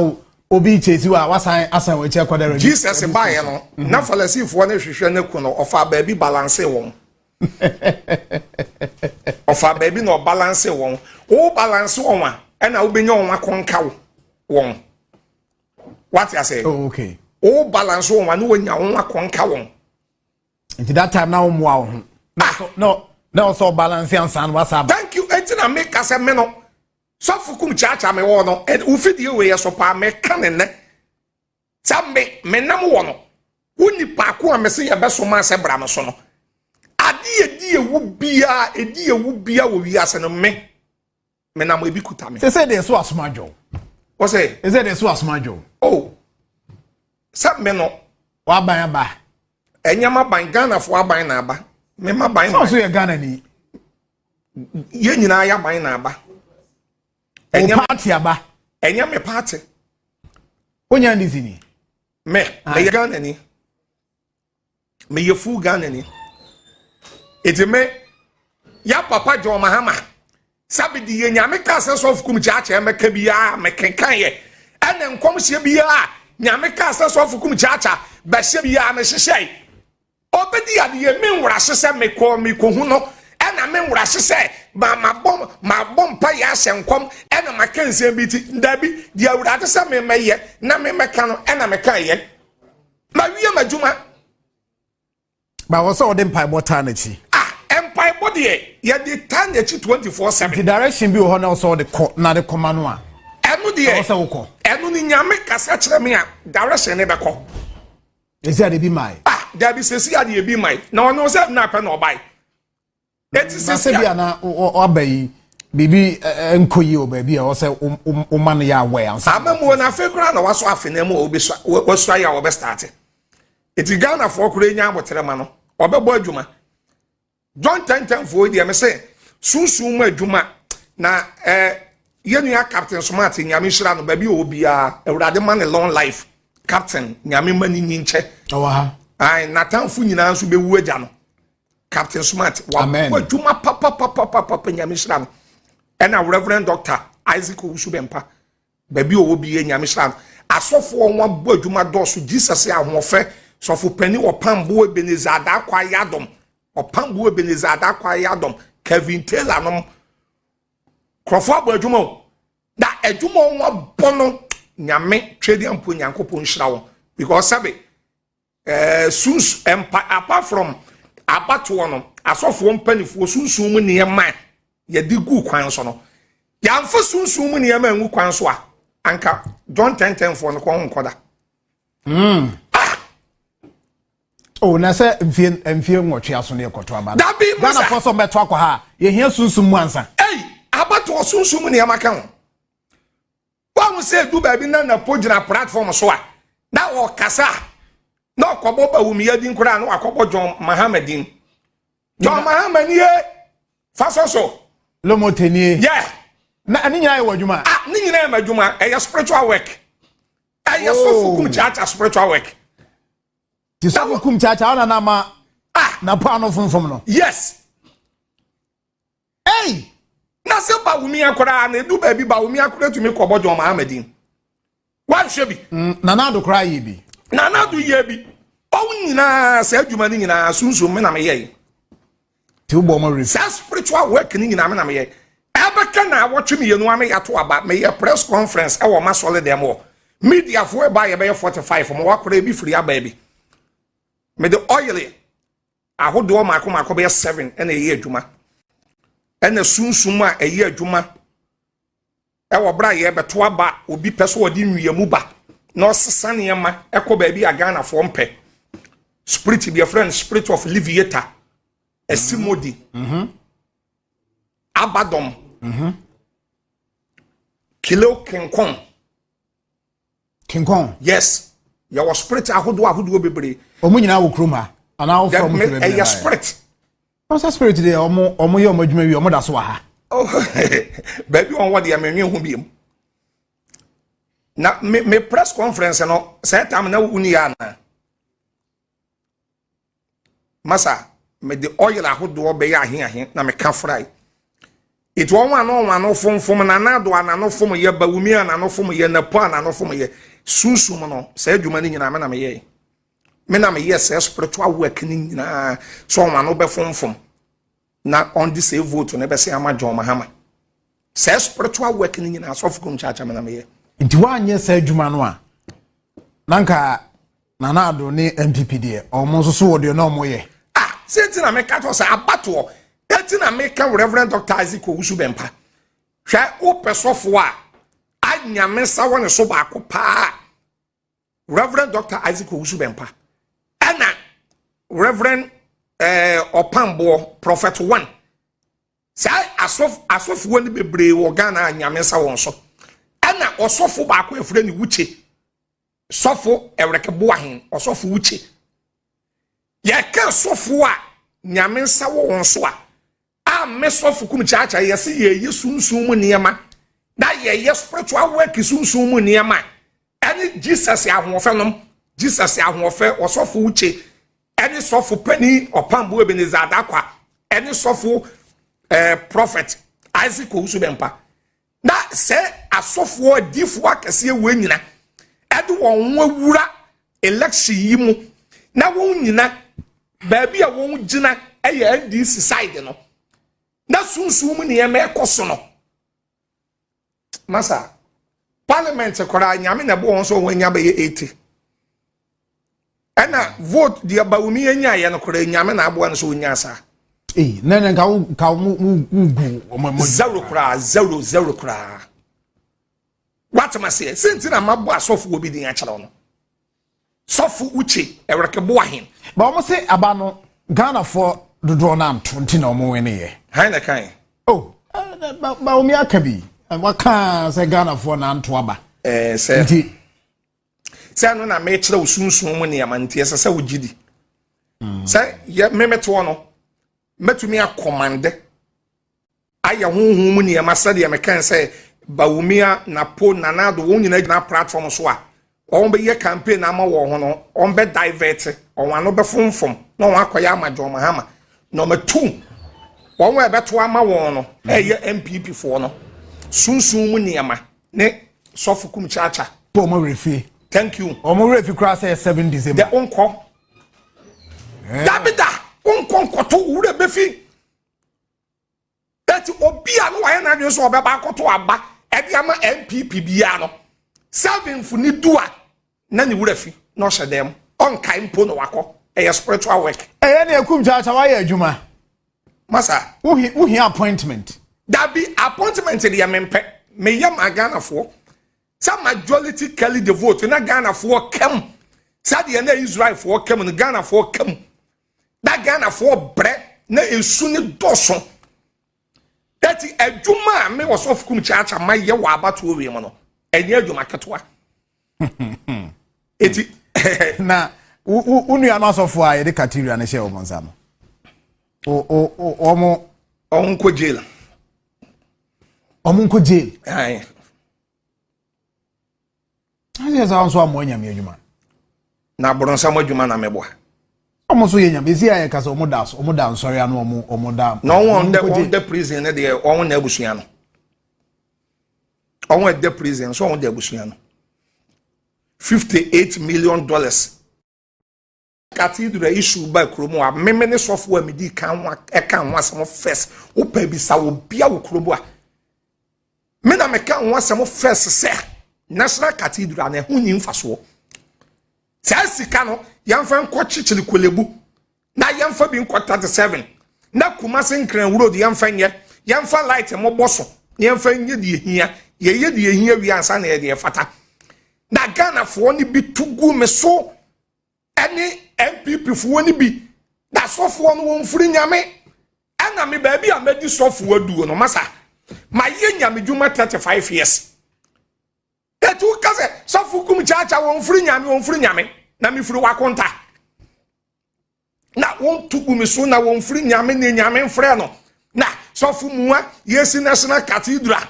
obi kyesi wa wasan asan w'akyi akɔda radio. Jesus baayɛ no na Farisifoɔ ne hwehwɛ ne ko no ɔfa baabi balance wɔn. Ɔfa baabi na ɔbalance wɔn. Wo balance wɔn a ɛna wobɛnya wɔn akɔnka wɔn. Wate ase? Oh, okay. Wo balance wɔn a na wonya wɔn akɔnka wɔn. Nti that time na wo mmoa wo ho. No, na ɔsɔ balance ansa na wasa. Thank you. Enti na me kasa me no. Sɔfo kum kyaakyaa me wɔ no. Wo fidie wei yɛ so paa me ka ne nnɛ. Sɛ me me nam wɔ no. Wo nipa ko a me se yɛ bɛso ma sɛ bra me so no. Ade edi ewu bia, edi ewu bia wɔ wiase no me. Me nam ebi kuta me. Sɛ de so asoma dwo. Wɔ sɛ? Sɛ de so asoma dwo. Oh. Sɛ me no. Wa ban aba. Ɛnyɛ ma ban Ghana fo aban na aba. Me ma ban. Sɛ so yɛ Ghana ni. Yɛ nyinaa yɛ aban na aba. Ɛnyɛ party aba. Ɛnyɛ me party. Wonya ndc ni. Me, me yɛ Ghana ni. Me yɛ full Ghana ni. Eti me ya papa John Mahama. Sabi di yɛ nyame ka sɛ sɔfo kum kyaakyaa mɛka biara mekenkan yɛ. Ɛna nkɔmhyɛ biara nyame ka sɛ sɔfo kum kyaakyaa bɛhyɛ biara mehyehyɛ. Obedi adeɛ me nwura hyehyɛ mekɔ mekɔhu no. Ɛna me nwura hyehyɛ ma mabɔ mabɔ mpa yɛ ahyɛ nkɔm ɛna maka nsɛm bi ti dabi deɛ awurade sɛ me mɛyɛ na me mɛka no ɛna meka yɛ. Ma wie m'adwuma. Ba wɔ sɛ ɔde mpaebɔ taa n'akyi. Ah, mpaebɔ deɛ yɛde taa n'akyi 24/7. Nti direction bi wɔ hɔ na ɔsɛ ɔde kɔ na de kɔma no a. Ɛno deɛ. Ɛwɔ sɛ wokɔ. Ɛno ni nyame kasa kyerɛ me a direction ne bɛkɔ. Esi ade bi mae. Ah, dabi sesi ade bi mae. Na ɔno sɛ na pɛ na ɔbae. Eti sɛ sɛ bi ana ɔba yi biribi nkɔ yi wɔ baabi a ɔsɛ ɔma no yɛ awɛ ansa. Amamuo na afei koraa na wasɔ afe na mu a wɔbɛsua wɔsua yɛ a wɔbɛ start. Eti Ghanafoɔ koraa nya abotire ma no ɔbɛbɔ adwuma. John tɛntɛnfoɔ yi deɛ me sɛ sunsun mu adwuma na yɛn nua Captain Smart, Nyame nhyira no, baabi a ɔwɔ biara Awurade ma ne long life. Captain, Nyame ma ne nyi nkyɛ. Ɔwɔ ha. Ayi n'atamfo nyinaa nso bɛwu agya no. Captain Smart Amen. wabɔ adwuma papapapapa, Nyame nhyira no. Ɛna Reverend Doctor Isaac Owusu Bɛmpa, baabi a ɔwɔ bi yɛ, Nyame nhyira no. Asɔfoɔ wɔn abɔ adwuma dɔɔso. Jesus Ahoɔfɛ, sɔfo panyin Ɔpambo Ebenezer Adakɔ Ayadom, Ɔpambo Ebenezer Adakɔ Ayadom, Kevin Taylor nom, nkurɔfoɔ abɔ adwuma o. Na adwuma a wɔn abɔ no, Nyame twɛdeɛ mpo, Nyankopɔn nhyira wɔn, because sɛbe sunsu mpa apart from abatoɔ no, asɔfoɔ mpanimfoɔ sunsun mu nneɛma a yɛde gu kwan so no, yɛamfa sunsun mu nneɛma ngu kwan so a, anka John tɛntɛnfoɔ no kɔn ho nkɔda. Oh, na sɛ mfie 8 aso ne yɛkɔto aba no. Dabi, Musa. Ghanafoɔ sɛ ɔmbɛto akɔ ha a, yɛhia sunsum mu ansa. Ei, abatoɔ sunsun mu nneɛma ka ho. Wɔn sɛ edu baabi na Napo gyina platform so a na ɔkasa a, na ɔkɔbɔ Bawumia din koraa na wakɔbɔ John Mahama din. John Mahama nie fa so so. Lomotenie. Yɛ. Na ɛne nyinaa yɛ wɔ adwuma. Ah, ne nyinaa yɛ m'adwuma. Ɛyɛ spiritual work, ɛyɛ Oh. Sɔfo Kum Kyaakya spiritual work. Nti Sɔfo Kum Kyaakya ɔna na ma ah Napo ano fomfom no. Yes. Ei. Na sɛ Bawumia koraa na edu baabi, Bawumia koraa tumi kɔbɔ John Mahama din, wanhwɛ bi. Nana Ado koraa yɛ bi. Nana Ado yɛ bi. Ɔwo nyinaa, saa adwuma no nyinaa sunsun me na meyɛ yi. Nti wobɔ ɔmo werɛ. Saa spiritual work no nyinaa me na meyɛ. Ɛbɛka na awɔtwe 2 a meyɛato aba, meyɛ press conference ɛwɔ ma sɔle dɛm wɔ mediafoɔ ɛba, yɛbɛyɛ 45 ma wakora ebi firi aba bi. Mede oil ahodoɔ mako mako bɛyɛ seven ɛna ɛyɛ adwuma, ɛna sunsum a ɛyɛ adwuma ɛwɔ berɛ a yɛbɛto aba, obi pɛ so ɔde nwiamu ba na ɔsesa nneɛma ɛkɔ baabi a Ghanafoɔ mpɛ. Spirit bi yɛfrɛ no spirit of leviator, asimodi, abadɔm, kilo kinkɔn. Kinkɔn. Yes, yɛwɔ spirit ahodoɔ ahodoɔ bebree. Ɔmo nyinaa wɔ kurom ha anaa wofrɛ ɔmo firi baabi? Ɛyɛ spirit. Ɔsɛ spirit deɛ, ɔmo yɛ ɔmo adwuma wie, ɔmo da so wɔ ha. Oh, baabi wɔn wɔ deɛ, menwe ho biem. Na me press conference no sɛ tam na wo ni yɛ ana masa, mede oil ahodoɔ bɛyɛ ahe ahe na meka frae. Ètò wɔn ano wɔn ano fomfom, Nana Ado anano fom yɛ, Bawumi anano fom yɛ, Napo anano fom yɛ, sunsum no saa adwuma no nyinaa me na meyɛ. Me na meyɛ sɛ spiritual work no nyinaa so wɔn ano bɛ fomfom na ɔn de sɛ vote no bɛsɛ ama John Mahama. Sɛ spiritual work no nyinaa, Sɔfo Kum Kyaakya, me na meyɛ. Nti woanyɛ saa adwuma no a, na nka Nana Ado ne NPP deɛ, ɔmo nso so wɔ deɛ na ɔmo yɛ. Ah, sɛ nti na meka kyerɛ sɛ abatoɔ eti na meka Reverend Dr Isaac Owusu Bɛmpa. Hwɛ, wopɛ sɔfo a anyame nsa wɔ ne so baako paa, Reverend Dr Isaac Owusu Bɛmpa, ɛna Reverend Ɔpamboɔ Prophet One. Saa asɔfoɔ no bebree wɔ Ghana a Nyame nsa wɔn so. Ɛna ɔsɔfo baako efurɛ ne Wukye, Sɔfo Ɛwɛrɛkɛboahen, Ɔsɔfo Wukye. Yɛka sɔfo a Nyame nsa wɔ wɔn so a me Sɔfo Kum Kyaakyaa yɛsɛ yɛyɛ sunsun mu nneɛma na yɛyɛ spiritual work, sunsun mu nneɛma ɛne Jesus Ahoɔfɛ nom, Jesus Ahoɔfɛ, Ɔsɔfo Wukye, ɛne Sɔfo Panin Ɔpambo Ebenezer Adakwa, ɛne Sɔfo Prophet Isaac Owusu Bɛmpa. Na sɛ asɔfoɔ adiifoɔ akɛseɛ wɔ nyina ɛde wɔn ho awura election yi mu na wɔn nyina baabi a wɔn gyina ɛyɛ NDC side no, na sunsun mu nneɛma ɛkɔ so no, masa, parliament koraa Nyame na ɛbɔ wɔn so wɔn anya bɛyɛ 80, ɛna vote deɛ Bawumi anya yɛ no koraa, Nyame na aboa no so onya saa. Ee, na nka wo mu gu ɔmo. Zero koraa, zero zero koraa. Watem aseɛ sɛ nti na mabɔ asɔfo wɔ bi din akyerɛw no, Sɔfo Wukye Ɛwɛrɛkɛbo ahen. Ba wɔn se aba no, Ghanafoɔ. dodoɔ no anto nti na wɔn wene yɛ. Han na kan. Oh, Bawumia aka bi. Waka sɛ Ghanafoɔ na anto aba. Ɛɛ sɛ. Nti. Sɛ no na mekyerɛ wo sunsun mu nneɛma nti ɛsɛ sɛ wogye di. Sɛ yɛ memetoɔ no, mɛtumi akɔmande ayɛ honhom mu nneɛma sɛdeɛ mekan sɛ Bawumia, Napo, Nana Addo wɔn nyinaa gyina platform so a wɔn bɛyɛ campaign ama wɔn ho no, wɔn bɛ divert, wɔn ano bɛfomfom na wɔn akɔyɛ ama John Mahama na wɔn atu wɔn a ɛbɛto ama wɔn no ɛyɛ NPP foɔ no sunsun mu nneɛma ne sɔfo kum kyaakya. Paul mo werɛ fie. Thank you. Wɔn werɛ fi koraa sɛ 7 December. Dɛ nkɔ. Dabi da nkɔ nkɔto wura bɛfi. Eti obi a no wayɛ n'adwene sɛ ɔbɛba akɔto aba ɛde ama NPP biara no seventh ni du a na ne wura fi na ɔhyɛ dɛm ɔnkae mpo na wakɔ. Ɛyɛ spiritual work. Ɛyɛ ne ekum kyaakyaa wayɛ adwuma. Masa. Wohi appointment. Dabi appointment deɛ mempɛ. Meyɛ ma Ghanafoɔ. Sɛ majority carry the vote na Ghanafoɔ kam. Sɛdeɛ na Israelfoɔ kam no Ghanafoɔ kam. Na Ghanafoɔ brɛ na esu ne dɔso. Eti adwuma a me wɔ sɔfo kum kyaakyaa ma yɛ wɔ abatoɔ wie mu no ɛnyɛ adwuma ketewa. Eti na wo nua no asɔfo a yɛde cathedral no hyɛ wɔn nsa no. Wɔn wɔn nkɔ jail. Wɔn nkɔ jail. Ayi. Ase sɛ wɔn nso amoa nyame adwuma. Na aborɔnsam adwuma na mɛboa. Wɔn nso yɛ nyame esi ayɛ kasa wɔn da wɔn da nsɔre ano wɔn wɔn da. Na wɔn da wɔn da prison ne deɛ wɔn na abusua no. Wɔn da prison so wɔn da abusua no. $58 million. Cathedral issue ba kurom a meme ne sɔfo a medi kan ho ɛka ho asɛm first. Wopɛ bisa wo bia wo kurom a. Me na meka ho asɛm first sɛ National Cathedral na ɛho nyi mfasoɔ. Saa sika no yɛmfa nkɔ kyekyere Korle Bu na yɛmfa bi nkɔ 37 na Kumasi Nkran road yɛmfa nyɛ, yɛmfa light mobɔ so na yɛmfa nyɛ deɛ hia. Yɛyɛ deɛ hia wie ansa na yɛde ɛfata. Na Ghanafoɔ no bi to gu me so ɛne NPP foɔ no bi na sɔfoɔ no wɔn firi nyame. Ɛna me baabi a mɛdi sɔfoɔ aduo no masa mayɛ nyame dwuma 35 years. Etu kase sɔfo kum kyaakyaa wɔn firi nyame wɔn firi nyame na me firi wakonta. Na wɔn to gu me so na wɔn firi nyame ne nyame mfrɛ no. Na sɔfo mua yɛsi National Cathedral.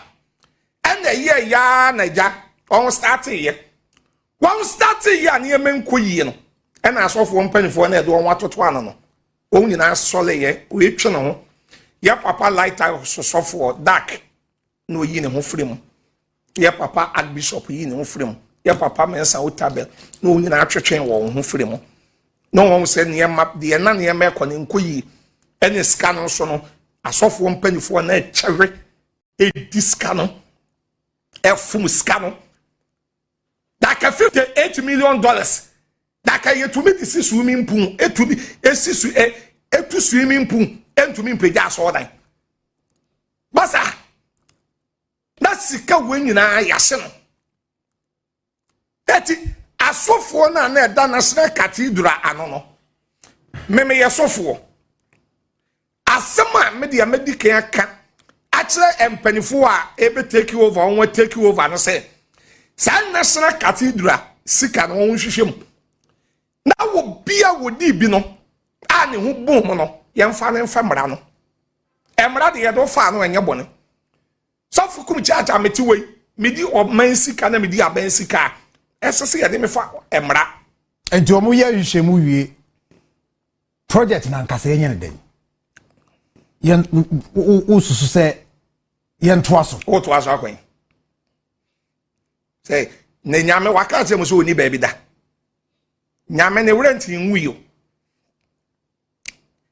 Ɛna ɛyɛ yaa na gya wɔn start yɛ. Wɔn start yɛ a nneɛma nkɔ yie no. Ɛna asɔfoɔ mpanimfoɔ na ɛde wɔn atoto ano no. Wɔn nyinaa sɔle yɛ, wɔatwa ne ho. Yɛ papa lighthouse sɔfoɔ dark na oyi ne ho firi mu. Yɛ papa archbishop yi ne ho firi mu. Yɛ papa Mensa Otabil na wɔn nyinaa atwetwe wɔn ho firi mu. Na wɔn sɛ nneɛma deɛ na nneɛma ɛkɔ ne nkɔ yie. Ɛne sika no nso no asɔfoɔ mpanimfoɔ na ɛkyɛre edi sika no ɛfum sika no. Daka $58 million. Daka yɛtumi de si swimming pool etumi esi su ɛ etu swimming pool entumi mpagya asɔɔdan. Basa na sika wɔn nyinaa yɛahyɛ no. Eti asɔfoɔ no a na ɛda National Cathedral ano no, meme yɛ sɔfoɔ. Asɛm a me deɛ medi kan aka akyerɛ mpanimfoɔ a ebe take over wɔn take over no sɛ saa National Cathedral sika no wɔn nhwehwɛ mu. Na wɔ bia wɔdi bi no a ne ho bom mu no yɛmfa ne mfa mmara no. Mmara de yɛde fa no ɛnyɛ bɔne. Sɔfo kum kyaakyaa mete wei medi ɔman sika na medi aban sika a ɛsɛ sɛ yɛde mefa mmara. Nti wɔn yɛ nhwehwɛmu wie project na nkasa yɛnyɛ ne dɛn? Yɛn wo susu sɛ yɛn toa so. Wo toa so akwan. Sɛ na nyame waka kyerɛ mu sɛ ɔni baabi da. Nyame ne werɛ ntini nwu yi o.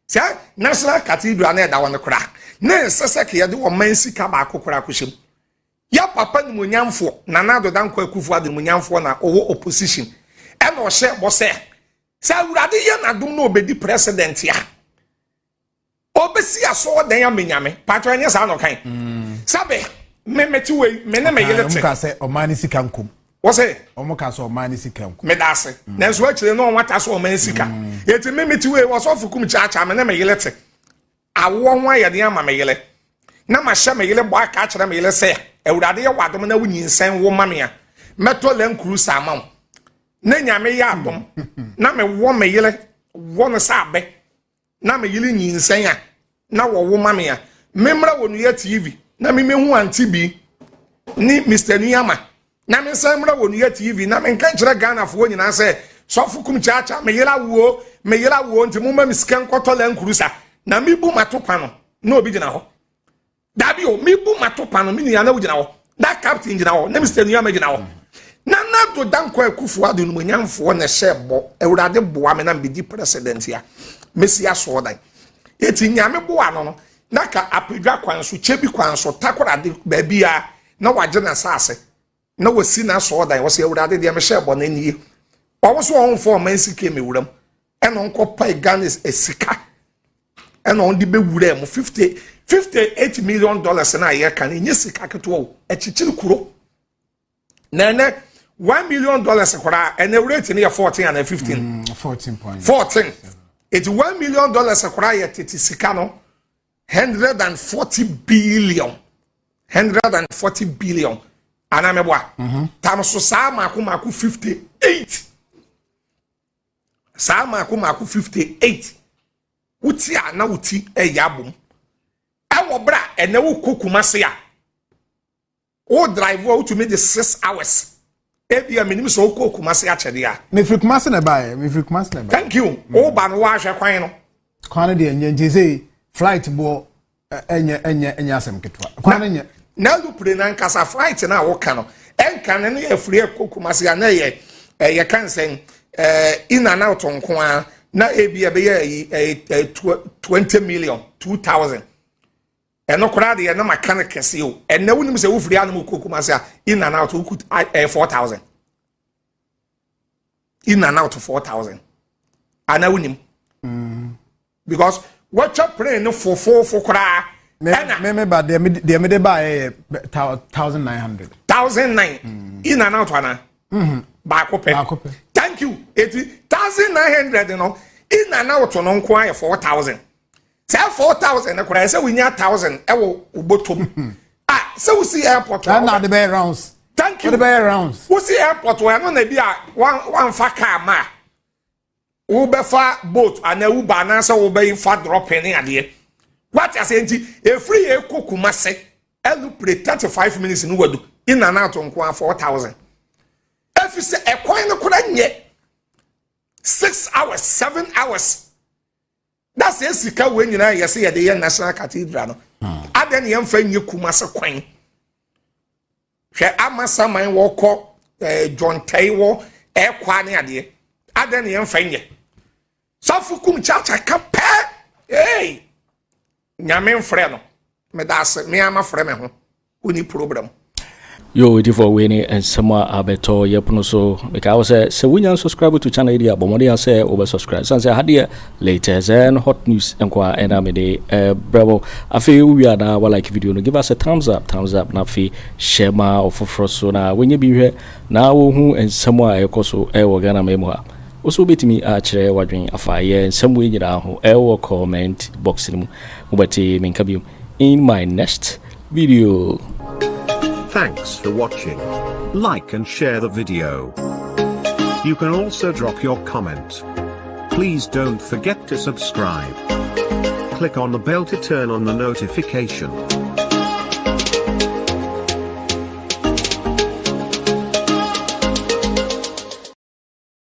Sɛ National Cathedral na ɛda hɔ no koraa ne nsɛ sɛ ka yɛde ɔman sika baako koraa kɔhyɛ mu. Yɛ papa nimonyamfoɔ Nana Addo Dankwa Akufo-Addo nimonyamfoɔ na ɔwɔ opposition ɛna ɔhyɛ bɔ sɛ sɛ Awurade yɛ n'adom na ɔbɛdi president a ɔbɛsi asɔɔdan ama nyame. Patro ɛnyɛ saa na ɔkan. Sɛbe me mete wei me ne me yere te. Ɔmo ka sɛ ɔman ne sika nkom. Wɔsɛ ɔmo ka sɛ ɔman ne sika nkom. Meda ase. Nanso akyire no ɔmo ata so ɔman sika. Eti me mete wei wɔsɔfo kum kyaakyaa me ne me yere te. Awoɔ ho ayɛ den ama me yere, na mahyɛ me yere bɔ aka akyerɛ me yere sɛ, Awurade yɛ w'adom na wonyinsɛn wo ma me a, mɛtɔ Land Cruiser ama wo. Na Nyame yɛ adom na mewɔ me yere wɔ no sɛ abɛ na me yere nyinsɛn a na wɔwo ma me a, memmra wɔ Nua TV na memmehu Auntie Bi ne Mister Nuama na mensan mmra wɔ Nua TV na menka nkyerɛ Ghanafoɔ nyinaa sɛ sɔfo kum kyaakyaa me yere awoɔ me yere awoɔ nti momma me sika nkɔtɔ Land Cruiser na mebu mato pa no na obi gyina hɔ. Dabi o, mebu mato pa no, me nua na wogyina hɔ. Na captain gyina hɔ, na Mr. Nuama gyina hɔ. Na Nado Dankwa Akufo Addo nomonyamfoɔ na ɛhyɛ bɔ, Awurade boa me na mebɛdi president a, mɛsi asɔɔdan. Eti Nyame boa no no, na ka Apadwa kwan so, Kyebi kwan so, Takoradi, baabi a, na wagye n'asase. Na wasi n'asɔɔdan, wɔsɛ Awurade deɛ mehyɛ bɔ no nie. Ɔwo so ɔmfa ɔman sika mmɛwura mu, ɛna ɔnkɔpae Ghana sika ɛna ɔde bɛwura mu 50 58 million dollars na yɛka no ɛnyɛ sika ketewa o, ɛkyekyere kuro. Na ɛnɛ 1 million dollars koraa ɛnɛ rate no yɛ 14 ana 15? 14 point. 14. Eti 1 million dollars koraa yɛ tete sika no 140 billion, 140 billion ana mɛboa tam so saa mako mako 58, saa mako mako 58 wuti a na wuti ɛyɛ abom ɛwɔ bra. Ɛnɛ wokɔ Kumase a, wo drive a wotumi de 6 hours. Ebi a menim sɛ wokɔ Kumase akyɛdeɛ a. Mefiri Kumase na ɛbaeɛ, mefiri Kumase na ɛbaeɛ. Thank you. Woba no woahwɛ kwan no. Kwan no deɛ nyɛ nti sɛ flight boɔ ɛnyɛ asɛm ketewa, kwan no nyɛ. Na alupere na nkasa flight na woka no ɛnka no ne yɛ firi ɛkɔ Kumase a na ɛyɛ kansɛn in and out nko a na ebi ɛbɛyɛ ɛyi ɛyɛ 20 million, 2,000. Ɛno koraa deɛ na maka no kɛse o. Ɛnɛ wonim sɛ wofiri anam kɔ Kumase a, in and out woku 4,000, in and out 4,000 ana wonim? Because wɔtwa plane no fofoofo koraa ɛna me ba deɛ me de ba yɛ 1,900. 1,900 in and out ana baako pɛ? Baako pɛ. Thank you. Eti 1,900 no, in and out no nko ayɛ 4,000. Sɛ 4,000 no koraa, sɛ wonya 1,000 ɛwɔ wo bɔtɔm a sɛ wosi airport a ɛna de bɛyɛ rounds. Thank you. Wɔde bɛyɛ rounds. Wosi airport wɔ ɛno na bi a wamfa car ma a wobɛfa boat anaa Uber anaasɛ wobɛfa dropping ne adeɛ wate ase. Nti efiri yɛ ekɔ Kumase ɛlupre 35 minutes no wadu. In and out nko a 4,000, efi sɛ ɛkwan no kora nyɛ 6 hours, 7 hours. That's sika wei nyinaa yɛ sɛ yɛde yɛ National Cathedral no adeɛ ne yɛmfa nyɛ Kumase kwan. Hwɛ, ama saman wɔkɔ John Tɛi wɔ ɛkwa ne adeɛ adeɛ ne yɛmfa nyɛ. Sɔfo kum kyakya ka pɛɛ ee Nyame mfrɛ no, meda ase, me ama frɛ me ho woni problem. Yo, ɛdifoɔ, wei ne nsɛm a abɛtɔ yɛpono so. Meka wo sɛ wonya subscribe to channel yi deɛ a, bɔ mmɔden a sɛ wobɛ subscribe sane sɛ hadeɛ latest and hot news nko a ɛna mede brɛ mo. Afei wowie a na walike video no, give us a thumbs up, thumbs up, na afei hyɛ ma ɔfoforɔ so na wɔnyɛ bi hwɛ na wɔhu nsɛm a ɛkɔ so ɛwɔ Ghana ma mu ha. Wo so wobɛtumi akyerɛ w'adwen afa yɛ nsɛm wei nyinaa ho ɛwɔ comment box no mu. Wobɛte menka bio in my next video. Thanks for watching. Like and share the video. You can also drop your comment. Please don't forget to subscribe. Click on the bell to turn on the notification.